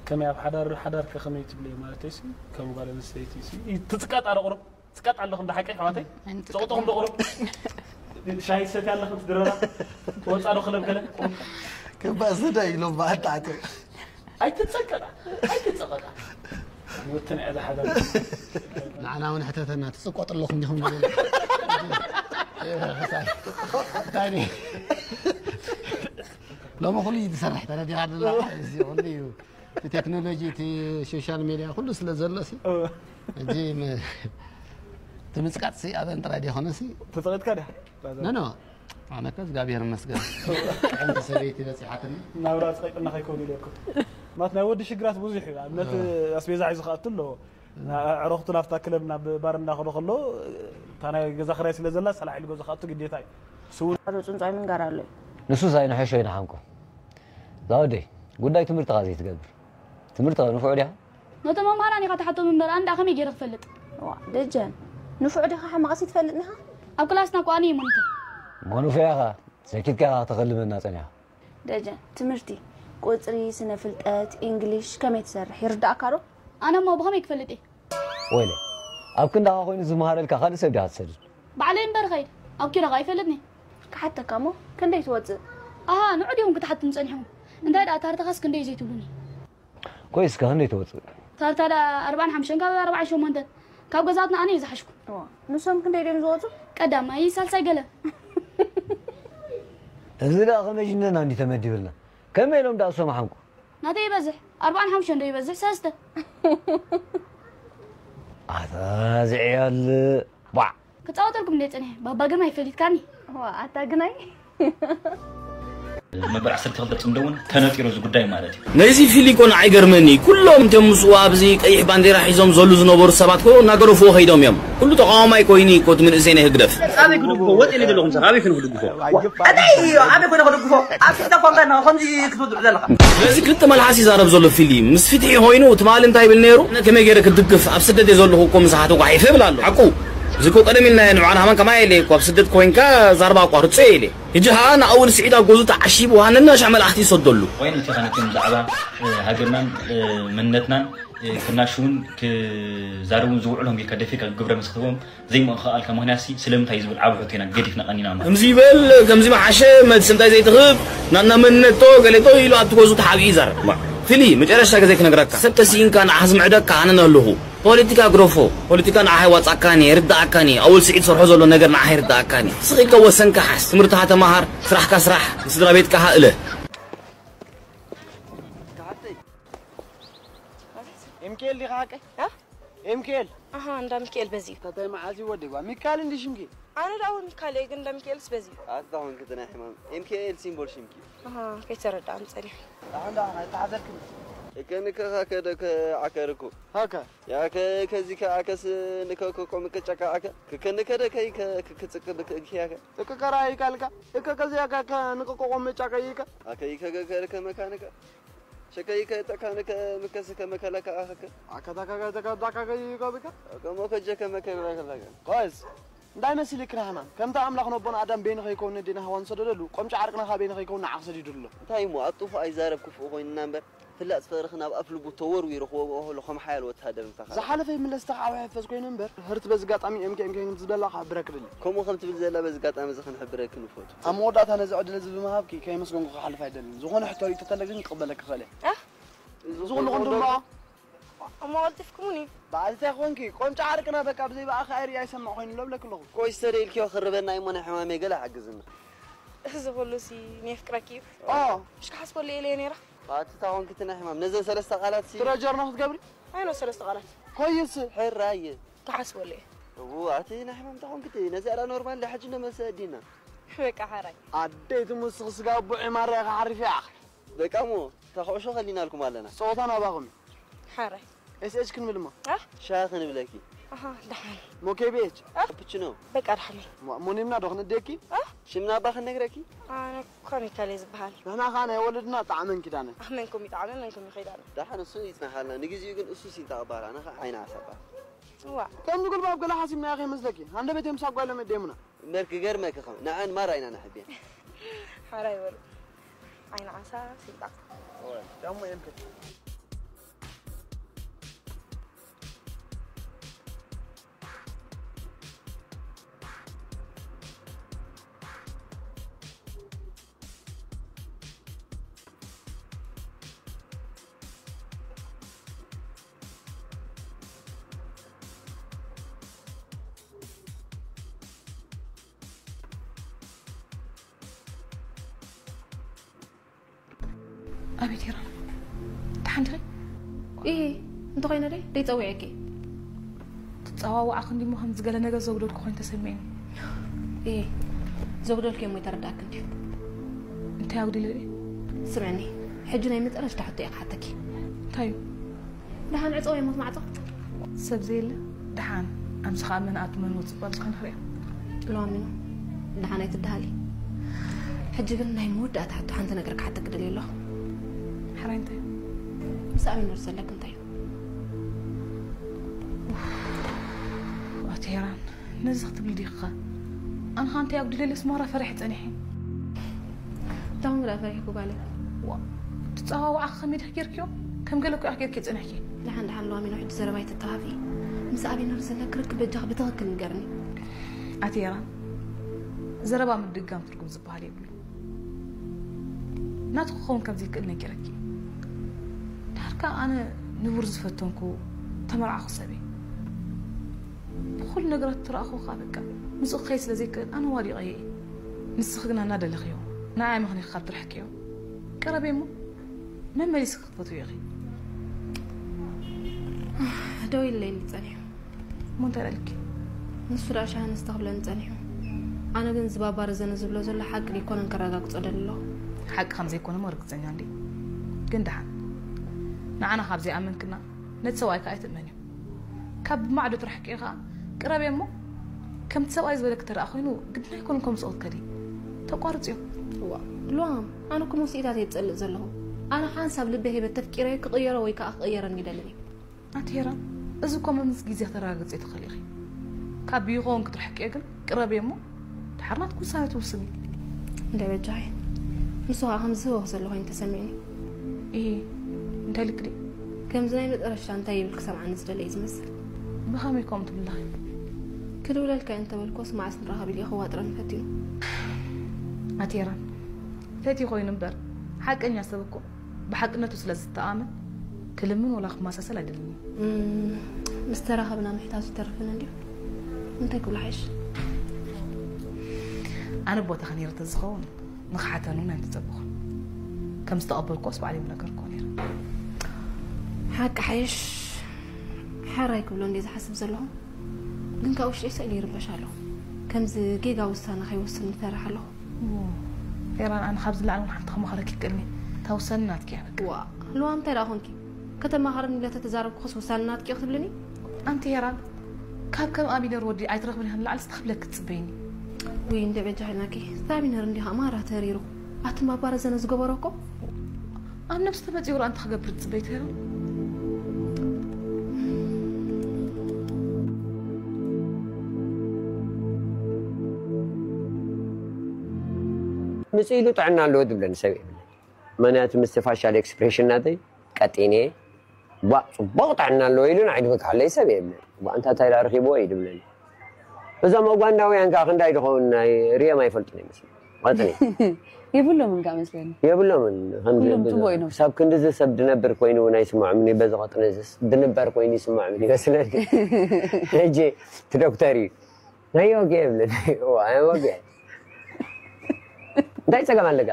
ከመይ ኣብ ሓዳር ሓዳር ከ ከመይ ትብልዮ ማለት እዩ ሲ ከም ጓል ኣንስተይቲ ሲ ትጽቀጥ ኣረ ቁሩብ ትስቀጥ ኣለኹም ዶ ሓቀይ ኣሕዋተይ? ኣይንጥቀጥ። ትስቅጥኹም ዶ ቁሩብ? ሻሂ ትሰትያ ኣለኹም ትድረራ? ትወፃ ዶ ክለብ ገለ? ከባእ ዝዳ ኢሎም በዓል ተዓጢቑ። ኣይትፀቀጣ ኣይትፀቀጣ። ወትን ዕዳ ሓዳ ንዓና እውን ሕተተና ትፅቆጥ ኣለኹም ዲኹም ንብል እንታይ ድዩ? ሎሚ ኩሉ እዩ ዝሰርሕ ተረዲኻ ኣለና እዚ ኩሉ እዩ እቲ ቴክኖሎጂ እቲ ሶሻል ሜድያ ኩሉ ስለ ዘሎ ሲ ሕጂ ትምፅቃጥ ሲ ኣበን ጥራይ ዲኾነ ሲ ተፀቂጥካ ዲኻ ኖ ኖ ኣነ ከ እግዚኣብሔር ይመስገን ጥዕምቲ ሰበይቲ በፂሓትኒ ናብራ ፀቂጥና ከይከውን ኢለኩም ማለት ናይ ወዲ ሽግራት ብዙሕ እዩ ኣብነት ኣስቤዛ ሒዙ ከኣቱ ኣለዎ ኣዕረኽቱ ናብታ ክለብ ናብ ባር እንዳኸዶ ከሎ እታ ናይ ገዛ ክራይ ስለ ዘላ ሰላሕ ኢሉ ገዛ ከኣቱ ግዴታ እዩ ስውን ዶ ፅንፃይ ምንጋር ኣሎ እዩ ንሱስ ኣይንሕሾ ኢና ሓንኮ ዛወደይ ጉዳይ ትምህርትኻ ዘይትገብር ትምህርትኻ ንፉዕ ዲኻ ነቶም መምሃራን ኢኻ ትሓቶም እምበር ኣንዳ ከመይ ገይረ ክፈልጥ ዋ ደጀን ንፉዕ ዲኻ ሕማቕሲ ትፈልጥኒ ኢኻ ኣብ ክላስና እኮ ኣነ እየ ሞኒተር ሞኑፈ ኢኻ ሰኪትካ ኢኻ ከተኸልበና ጸኒኻ ደጀን ትምህርቲ ቁፅሪ ስነ ፍልጠት ኢንግሊሽ ከመይ ትሰርሕ ይርዳእካ ዶ ኣነ እሞ ብኸመይ ክፈልጥ እየ ወይለ ኣብ ክንዳኻ ኮይኑ ዝመሃረልካ ካልእ ሰብ ዲኻ ትሰድድ ባዕለይ እምበር ኸይድ ኣብ ኪረኻ ኣይፈልጥኒ ክሓተካ እሞ ክንደይ ትወፅእ ኣሃ ንዑ ዲኹም ክትሓቱኒ ፀኒሕኩም እንታይ ደኣ ታርታኻስ ክንደይ ዘይትብሉኒ ቆይ እስከ ክንደይ ትወፅእ ታርታ ደኣ ኣርባዓን ሓሙሽተን ካብ ኣርባዓን ሸሞንተን ካብ ገዛትና ኣነ እየ ዝሓሽኩ ንሶም ክንደይ ድዮም ዝወፁ ቀዳማይ ሳልሳይ ገለ እዚ ደኣ ከመይ ሽነና እንዲ ተመዲብልና ከመይ ኢሎም ደኣ እሶም ሓንቁ ናተይ ይበዝሕ ኣርባዓን ሓሙሽተን ዶ ይበዝሕ ሰለስተ ኣታ እዚ ዕያል ባዕ ክፃወተልኩም እንደ ፅንሐ ባባ ግርማ ይፈሊትካኒ ዋ ኣታ ግናይ መበል ዓሰርተ ክልተ ጽምዶ እውን ተነጢሩ እዚ ጉዳይ ማለት እዩ። ነዚ ፊሊ እኮ ንዓይ ገርመኒ። ኩሎም እቶም ምስኡ ኣብዚ ቀይሕ ባንዴራ ሒዞም ዘሉ ዝነበሩ ሰባት እኮ እናገረፍዎ ከይዶም እዮም። ኩሉ ተቃዋማይ ኮይኑ እኮ እቲ መንእሰይ ናይ ህግደፍ። ኣበይ ክድግፎ? ወጥ ኢለ ዘለኹ ምሳኻ ኣበይ ኮይኑ ክድግፎ? ኣበይ ኮይኑ ክድግፎ? ኣብ ፊት ኮንካ ከምዚ ክትወድዑ ዘለኻ። ስለዚ ክልተ መልሓስ ይዛረብ ዘሎ ፊሊ። ምስ ፍትሒ ኮይኑ ትማሊ እንታይ ይብል ነይሩ? ከመይ ገይረ ክድግፍ? ኣብ ስደት እየ ዘለኹ እኮ ምሳኻ ተጓሒፈ ይብል ኣሎ። ሓቁ። እዚ እኮ ቀደም ኢልና ንባዕልና ከማን ከማይ ኢለ እኮ ኣብ ስደት ኮይንካ ዛርባ ኣቋርጾ ኢለ። ሕጂ ኸኣ ንኣወል ስዒድ ኣብ ገዝኡ ተዓሺቡ፣ ሃነና ሻዕ መልኣኽቲ ይሰደሉ። ወይ ነቲ ኸነትን ብዛዕባ፣ እ፣ ሃገርናን፣ እ፣ መንነትናን፣ እ፣ ክናሽውን ክዛረቡን ዝውዕሎም ጌርካ ደፊርካ ግብረ መልሲ ክትህቦም ዘይምኽኣልካ ምኽንያትሲ ስለምንታይ እዩ ዝብል ዓቢ ሕቶ ኢና ገዲፍና ቀኒና ማለት። ከምዚ ይበል፣ ከምዚ መሓሸ፣ መልሲ እንታይ ዘይትህብ፣ ናትና መንነቶ፣ ገሌቶ ኢሉ ኣብቲ ገዝኡ ተሓቢኡ ይዛረብ። ማ፣ ፊሊ፣ መጨረሽታ ግዜ ክነግረካ። ሰብ ተሲኢንካ ንዓኻ ዝምዕደካ ኣነ ኣለኹ። ፖለቲካ ግረፎ። ፖለቲካ ንዓኻ ይዋጻካኒ፣ ይርዳኣካኒ። ኣወል ስዒድ ሰርሖ ዘሎ ነገር ንዓኻ ይርዳኣካኒ። ስቕ ኢልካ ወሰንካ ሓዝ። ትምህርትኻ ተማሃር፣ ስራሕካ ስራሕ፣ ንስድራ ቤትካ ሃእለ። ኤምኬል ዲኻ ሓቀይ? እ? ኤምኬል። ኣሃ፣ እንዳ ሚካኤል በዚ እዩ። እንታይ መዓዝ እዩ ወዲ ጓ? ሚካኤል እንዲ ሽምኪ? ኣነ ደኣ እውን ሚካኤል እየ፣ ግን እንዳ ሚካኤልስ በዚ እዩ። ኣታ ኾንኪ እቲ ናይ ሕማም። ኤምኬኤል ሲምቦል ሽምኪ። ኣሃ፣ ከይተረዳእኒ ጸኒሑ። ደሓን ደሓን፣ ኣይተሓዘልክን። እከ ንከኻ ከደ ከዓከርኩ። ሃከ። ያከ ከዚ ከዓከስ ንከ ከቆም ከጫካ ዓከ። ክከ ንከደ ከይ ከ ክክጽቅ ብክ ያከ። እከ ከራ ይቃልካ። እከ ከዚ ያከ ከ ንከ ቆቆም ጫካ ይከ። ኣከ ይከ ከ ከ መካንከ። ሸከይ ከ ጠካ ንከ ምከስ ከመከለካ ኣኸከ። ኣከ ታካ ከ ተካ ዳካ ከ ይከ ብከ። ከሞ ከጀ ከመከለካ። ቆይስ። እንታይ መሲልክ ናህና? ከምቲ ኣምላኽ ነቦና ኣዳም በይኑ ከይከውን ነዴና ሃዋን ዝሰደደሉ፣ ቆምጫ ዓርቅና ከኣ በይኑ ከይከውን ንዓኽ ሰዲዱሉ ኣሎ። እንታይ እሞ፣ ኣብ ጥፉእ ኣይዛረብ ክፉእ ኮይንና እምበር፣ ፍላጥ ፍቕርኺ ናብ ኣፍ ልቡ ተወርዊሩ ክወግኦ ከሎ ከም ሓያል ወተሃደር ምሳኻ። ዝሓለፈ ይምለስ ተኻዕዊ ሕፈዝ ኮይኑ እምበር፣ ህርት በዚ ኣጋጣሚ ኤምኬ ኤምኬ ከም ዝበላ ክሕብረክ ድሊ። ከምኡ ከም ትብል ዘላ በዚ ኣጋጣሚ እዚ ክንሕብረኪ ንፈቱ። ኣብ መወዳእታ ነዚ ዕድል እዚ ብምሃብኪ ከየመስገንኩ ክሓልፍ ኣይደልን። ዝኾነ ሕቶ ርእይቶ ተለ ግን ክቕበለክ ክኽእል እየ። ኣህ? እዚ ኩሉ ክንድምዖ? እሞ ቀልጢፍኩሙኒ። በኣልታ ኮንኪ፣ ቆምጫ ዓርቅና በቃ ብዘይ በኣኺ ኣይርኢ ኣይሰምዕ ኮይኑ ኣሎ ብለኪ ኣለኹ። ቆይ፣ ዝተደልክዮ ክርበና እሞ ናይ ሕማመይ ገለ ሓግዝና። እዚ ኩሉ ሲ ንየፍቅረኪ እዩ። ኦ። ምሽ ክሓስበሉ ኢለ እየ ነይራ። ኣቲ ታኾንኪ እቲ ናይ ሕማም። ነዘን ሰለስተ ቃላት ሲ ትረጀር ነው ክትገብሪ? ኣይ ነው ሰለስተ ቃላት። ኮይስ? ሕራየ። ክሓስበሉ እየ። እው፣ ኣቲ ናይ ሕማም ታኾንኪ እቲ፣ ነዚኣ ዳ ኖርማል ዳ ሕጂ ነው መልሲ ኣዲና። በቃ ሓራይ። ኣደይ ትሙስኽ ስጋ ቡዒ ማርያ ክሓርፍ እያ። በቃ እሞ፣ እታ ኩዕሾ ከሊናልኩም ኣለና። ጸወታ ናባኹም እዩ። ሓራይ። ኤስ ኤች ክንብል እሞ። አ? ሻሂ ክንብለኪ። ኣሃ፣ ደሓን። ሞ ኬ ቢ ኤች? አ? ካፕችኖ። በቃ ደሓን። ሞ-፣ ሞኒምና ዶ ክንእደኪ? አ? ሽምና እባ ክንነግረኪ? ኣነ ኮኒካል እየ ዝበሃል። ንሕና ኸኣ ናይ ወለድና ጣዕመን ኪዳነን። ኣህ፣ መንኩም ይጣዕመ፣ መንኩም ይኸይዳነ። ደሓን፣ እሱ ይጽናሓልና። ንግዚኡ ግን እሱ ሲንጣ ባር፣ ኣነ ኸኣ ዓይኒ ዓሳባ። እዋ። ከም ዝጉልባብ ገለ ሓሲብናዮ ከይመስለኪ። ሃንደበት እዮም ሳጓ ኢሎም የደየሙና። እምበር ክገርመኪ ኸም ንዐን ማራ ኢና ነሕብየን። ሓራይ በሉ። ዓይኒ ዓሳ ሲንጣ። ዳሞ የምክት። ኣቤት ሄራን፣ ደሓን ዲኺ? ኢሂ፣ እንተኾይነ ደይ ደይጸዊዐኪ። ትጸዋውዓ ክንዲ እሞ ከምዚ ገለ ነገር ዘጉደልኩ ኮይኑ ተሰሚዑኒ። ኢሂ፣ ዘጉደልኩ እሞ ይተረድኣኪ እንድዩ። እንታይ ኣጉዲለ ድየ? ስምዕኒ፣ ሕጂ ናይ መጨረሽታ ሕቶ እየ ክሓተኪ። እንታይ እዩ? ደሓን ዕጸው የሞት ማዕጾ። ሰብ ዘየለ ደሓን፣ ኣምሲ ኸኣ መን ኣቱ መን ወጽእ ኣብዚ ክንሪኦ። ሎሚ ነው። ደሓን ኣይትደሃሊ። ሕጂ ግን ናይ መወዳእታ ሕቶ ሓንቲ ነገር ክሓተክ ደልየ ኣለኹ። ሕራይ እንታይ እዩ? ምስ ኣሚኖር ዘለክ እንታይ እዩ? ኣቲ ሄራን፣ ነዚ ክትብሊ ዲኺ ኸ? ኣነ ኸኣ እንታይ ኣጉዲለለስ ማራ ፈሪሐ ጸኒሐ። እንታይ ደኣ ፈሪሕኩ ጓለይ? ዋ፣ ትጸዋውዓ ከመይ ዲኺ ጌርክዮ? ከም ገለ እኮ ኢኺ ጌርክዮ ጸኒሕኪ። ደሓን ደሓን ሎሚ ነው ሕጂ ዘረባ ኣይትተሃፊ። ምስ ኣቢነር ዘለክ ርክብ በጃኺ ብትኽክል ንገርኒ። ኣቲ ሄራን፣ ዘረባ ምድጋም ትርጉም ዝበሃል የብሉን። ናቱ ክኸውን ከም ዘይክእል ነጊረኪ። ድሓር ከኣ ኣነ ንቡር ዝፈተንኩ ተመርዓኹ ሰብ እየ። ብኹሉ ነገራት ትረኣኹኻ በቃ ምስኡ ክኸይድ ስለ ዘይክእል ኣነ ዋዲቐዮ እየ። ንስኺ ግና እናደለኽዮ ንዓይ ምኽንያትካ ትርሕቅዮ። ቀረበይ እሞ መመሊስኪ ክትፈትውዮ ኢኺ። ደው ኢለይ እንዲ ጸኒሑ። እሞ እንታይ ደልኪ? ንሱ ደኣ ሻሂ ኣነስተ ክብለኒ ጸኒሑ። ኣነ ግን እዚ ባባ ረዘነ ዝብሎ ዘሎ ሓቂ ደይኮነን ከረጋግጾ ደሊ ኣለኹ። ሓቂ ከም ዘይኮነ እሞ ርግጸኛ እንዲ። ግን ደሓን ንዓና ካብ ዘይኣመንክና ነቲ ሰብኣይ ከኣ ኣይትእመንዮ። ካብ ብማዕዶ ትርሕቅዮ ከኣ ቅረብዮ እሞ ከምቲ ሰብኣይ ዝበለኪ ተደኣ ኮይኑ ግድን ኣይኮኑን ከምኡ ክትከዲ። ተቋርጽዮ። እዋ፣ ሉዋም፣ ኣነ እኮ መውስኢታት እየ ዝጸልእ ዘለኹ። ኣነ ሓንሳብ ልበይ ሂበ ተፍቂረዮ ክቕየሮ ወይ ከኣ ክቕየረኒ ይደልን እየ። ኣንቲ ሄራን፣ እዚ እኮ መምስ ግዜ ከተረጋግጽዮ ትኽእሊ ኢኺ። ካብ ይኸውን ክትርሕቅዮ ግን ቅረብዮ እሞ ድሓር ናትኪ ውሳነ ትውስኒ። እንደ በጃይ ንሱ ኸዓ ከም ዝህወኽ ዘሎ ኮይኑ ተሰሚዕኒ። እሂ፣ እንታይ ኢልኪ ድዩ? ከምዚ ናይ መጨረሻ እንታይ ይብል ክሰምዓኒ ዝደለየ ዝመስል። ብኸመይ ከምኡ ትብሊ ኣለኺ? ክድውለልካ እየ እንተበልኩስ መዓስ ንራኸብ ኢሉ እየ ከዋጥረኒ ፈቲኑ። ኣንቲ ሄራን፣ ፈትዩ ኮይኑ እምበር ሓቀኛ ሰብ እኮ ብሓቅነቱ ስለ ዝተኣመን ክልምን ወላ ክመሳሰል ኣይደልን እዩ። እም፣ ምስ ተራኸብና ምሕታቱ ይተርፍን እንድዩ። እንታይ ክብሎ ሓይሽ? ኣነ ቦታኺ ነይረ ተዝኸውን ንኽሓተኒ እውን ኣይምተጸበኹን። ከም ዝተቐበልክዎስ ባዕለይ ምነገርክዎ ነይረ። ሓቂ ሓይሽ፣ ሓራይ ክብሎ እንድየ ዝሓስብ ዘለኹ። ግን ካብ ውሽጠይ ስእሊ ይርበሽ ኣለኹ። ከምዚ ጌጋ ውሳነ ከይወስን ይፈርሕ ኣለኹ። ሄራን፣ ኣነ ካብዚ ላዕሊ እውን ሓንቲ ክመኽረኪ ይክእልኒ። እታ ውሳነ ናትኪ እያ በቃ። ዋ፣ ልዋም እንታይ ደኣ ኮንኪ? ከተማኻርኒ ኢለ ተተዛረብኩኸስ ውሳነ ናትኪ ክትብልኒ? ኣንቲ ሄራን፣ ካብ ከም ኣቢነር ወዲ ኣይትረኽብን ኢኻ ንላዕሊ ስቲ ክብለኪ ትጽበይኒ። ውይ፣ እንደ በጃ ናኪ። እቲ ኣቢነር እንዲኻ ማራ ተሪሩ። ኣቲ ማባረዘነ ዝገበሮ እኮ ኣብ ነብሲ ተመጺኡ ርኣ እንታይ ክገብር ትጽበይ ትህብ? ምጽእ ኢሉ ጥዕና ኣለዎ ዝብለኒ ሰብ የብለይ። ምኽንያቱ ምስቲ ፋሻል ኤክስፕሬሽን ናተይ ቀጢነ ቧእ ጽቡቕ ጥዕና ኣለዎ ኢሉ ንዓይ ድበክሓለይ ሰብ የብለይ። ቧእ እንታ እንታይ ደኣ ረኺብዎ እዩ ዝብለኒ። እዞም ኡጋንዳውያን ከኣ ክንዳይ ድኸውን ናይ ርእዮም ኣይፈልጡን ይመስሉ። ቐጥኒ። የብሎምን ከኣ መስለኒ። የብሎምን። ኩሎም ጽቡቕ እዮም። ክሳብ ክንድዚ ሰብ ድነብር ኮይኑ እውን ኣይስምዖምን እዩ። በዚ ቐጥኒ ድንበር ኮይኑ ይስምዖም ይመስለኒ። ሕጂ እቲ ዶክተር እዩ። ናይ ወግአ ይብለኒ። እዋ፣ ኣይ ወግአ። እንታይ ጸገም ኣለካ?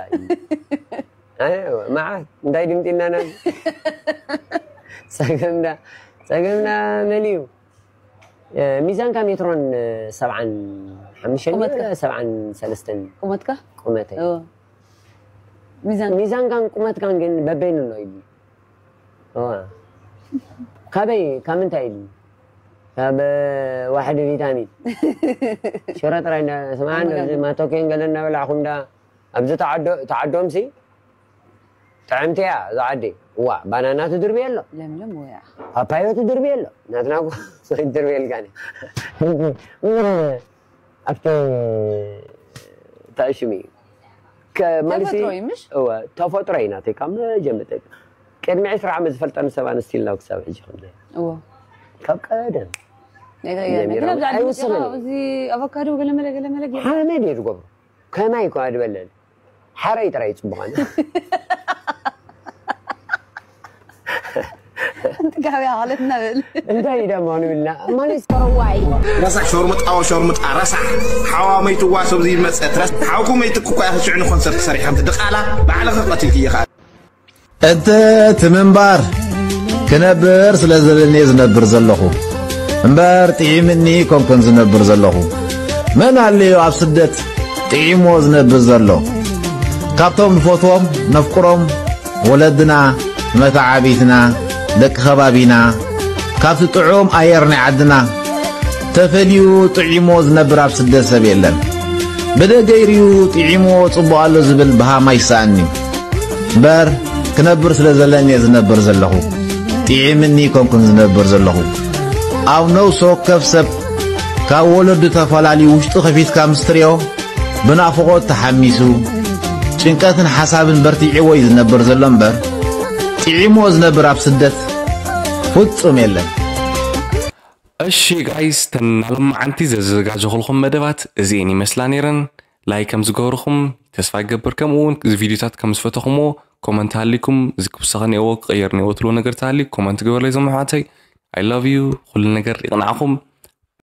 ኣይ፣ መዓት፣ እንታይ ድምጺ እናና? ጸገምና፣ ጸገምና መን እዩ? እ፣ ሚዛንካ ሜትሮን፣ እ፣ ሰብዓን ሓሙሽተን ቁመትካ? ሰብዓን ሰለስተን። ቁመትካ? ቁመተይ። እዎ። ሚዛን? ሚዛንካን ቁመትካን ግን በበይኑ ኣሎ ኢሉ። እዋ። ካበይ፣ ካብ ምንታይ ኢሉ? ካብ፣ እ፣ ዋሕዲ ቪታሚን። ሽረ ጥራይ እንዳ-፣ ስምዓ፣ ኣመጋግባ። እዚ ማቶኬን ገለ እናበላዕኹም እንዳ-፣ ኣብዚ ተዓዶ-፣ ተዓዶምሲ ጥዕምቲ እያ እዛ ዓዲ። እዋ፣ ባናና ትድርቢ ኣሎ። ለምለም ወያ። ፓፓዮ ትድርቢ ኣሎ። ናትና እኮ ኣይትድርብየልካን እያ። ኣብቲ ታሽሚ ከ-፣ ማለሲ፣ ተፈጥሮ እዩ ምሽ? እወ፣ ተፈጥሮ እዩ ናተይ ካብ መጀመርታ። ቅድሚ ዕስራ ዓመት ዝፈልጠኒ ሰብ ኣንስቲ ኢልና ክሳብ ሕጂ ከምዚ። እወ። ካብ ቀደም። ናይ ቀደም። ጀሚሮም ግን ኣብዚ ዓዲ ኣይውስንን መጺኻ እዩ። እዚ ኣቮካዶ ገለ መለ ገለ መለ ገይርካ ሓመድ እየ ዝገብሮ። ከማይ እኮ ኣድበለን። ሓረይ ጥራይ እዩ ጽቡቕ ኣነ። ሓንቲ ጋብያ ማለት ነብል። እንታይ እዩ ደሞ ንብልና? ማለት ረሳሕ ሸርሙጣ፣ ሸርሙጣ ረሳሕ። ሓዋ መይትዋ ሰብ ዝመጸት ረሳሕ። ሓውኩ መይትኩ እኮ ኢኻ ሽዑ ንኮንሰርት ሰሪሕካ፣ ድቓላ ባዕልኻ ቀቲልክዮ ኸኣ። እቲ፣ እቲ ምንባር ክነብር ስለ ዘብልኒ እየ ዝነብር ዘለኹ እምበር ጥዒምኒ ኮንኩን ዝነብር ዘለኹ። መን ኣልዮ ኣብ ስደት ጥዒምዎ ዝነብር ዘሎ? ካብቶም ንፈትዎም ነፍቅሮም ወለድና፣ መተዓቢትና፣ ደቂ ከባቢና፣ ካብቲ ጥዑም ኣየር ናይ ዓድና ተፈልዩ ጥዒምዎ ዝነብር ኣብ ስደት ሰብ የለን። ብደገ ይርዩ ጥዒምዎ ጽቡቕ ኣሎ ዝብል ብሃም ኣይሰኣንዩ። እምበር ክነብር ስለ ዘለኒ እየ ዝነብር ዘለኹ። ጥዒምኒ ኮንኩን ዝነብር ዘለኹ። ኣብ ነፍሲ ወከፍ ሰብ ካብ ወለዱ ተፈላልዩ ውሽጡ ከፊትካ ምስ ትሪኦ ብናፍቖት ተሓሚሱ ጭንቀትን ሓሳብን በርቲዕዎ እዩ ዝነብር ዘሎ እምበር ጥዒምዎ ዝነብር ኣብ ስደት ፍጹም የለን። እሺ ጋይስ፣ ተን ናሎማዓንቲ ዘዘጋጀኹልኩም መደባት እዚኤን ይመስላ ነይረን። ላይክ ከም ዝገበርኹም ተስፋ ይገብር፣ ከምኡ እውን እዚ ቪድዮታት ከም ዝፈተኹምዎ ኮመንት ሃሊኩም፣ እዚ ክውሰኸ ነይዎ ክቕየር ነይዎ ትልዎ ነገር ተሃልዩ ኮመንት ግበርለይ። ዞም ኣሕዋተይ፣ I love you፣ ኩሉ ነገር ይቕናዕኹም።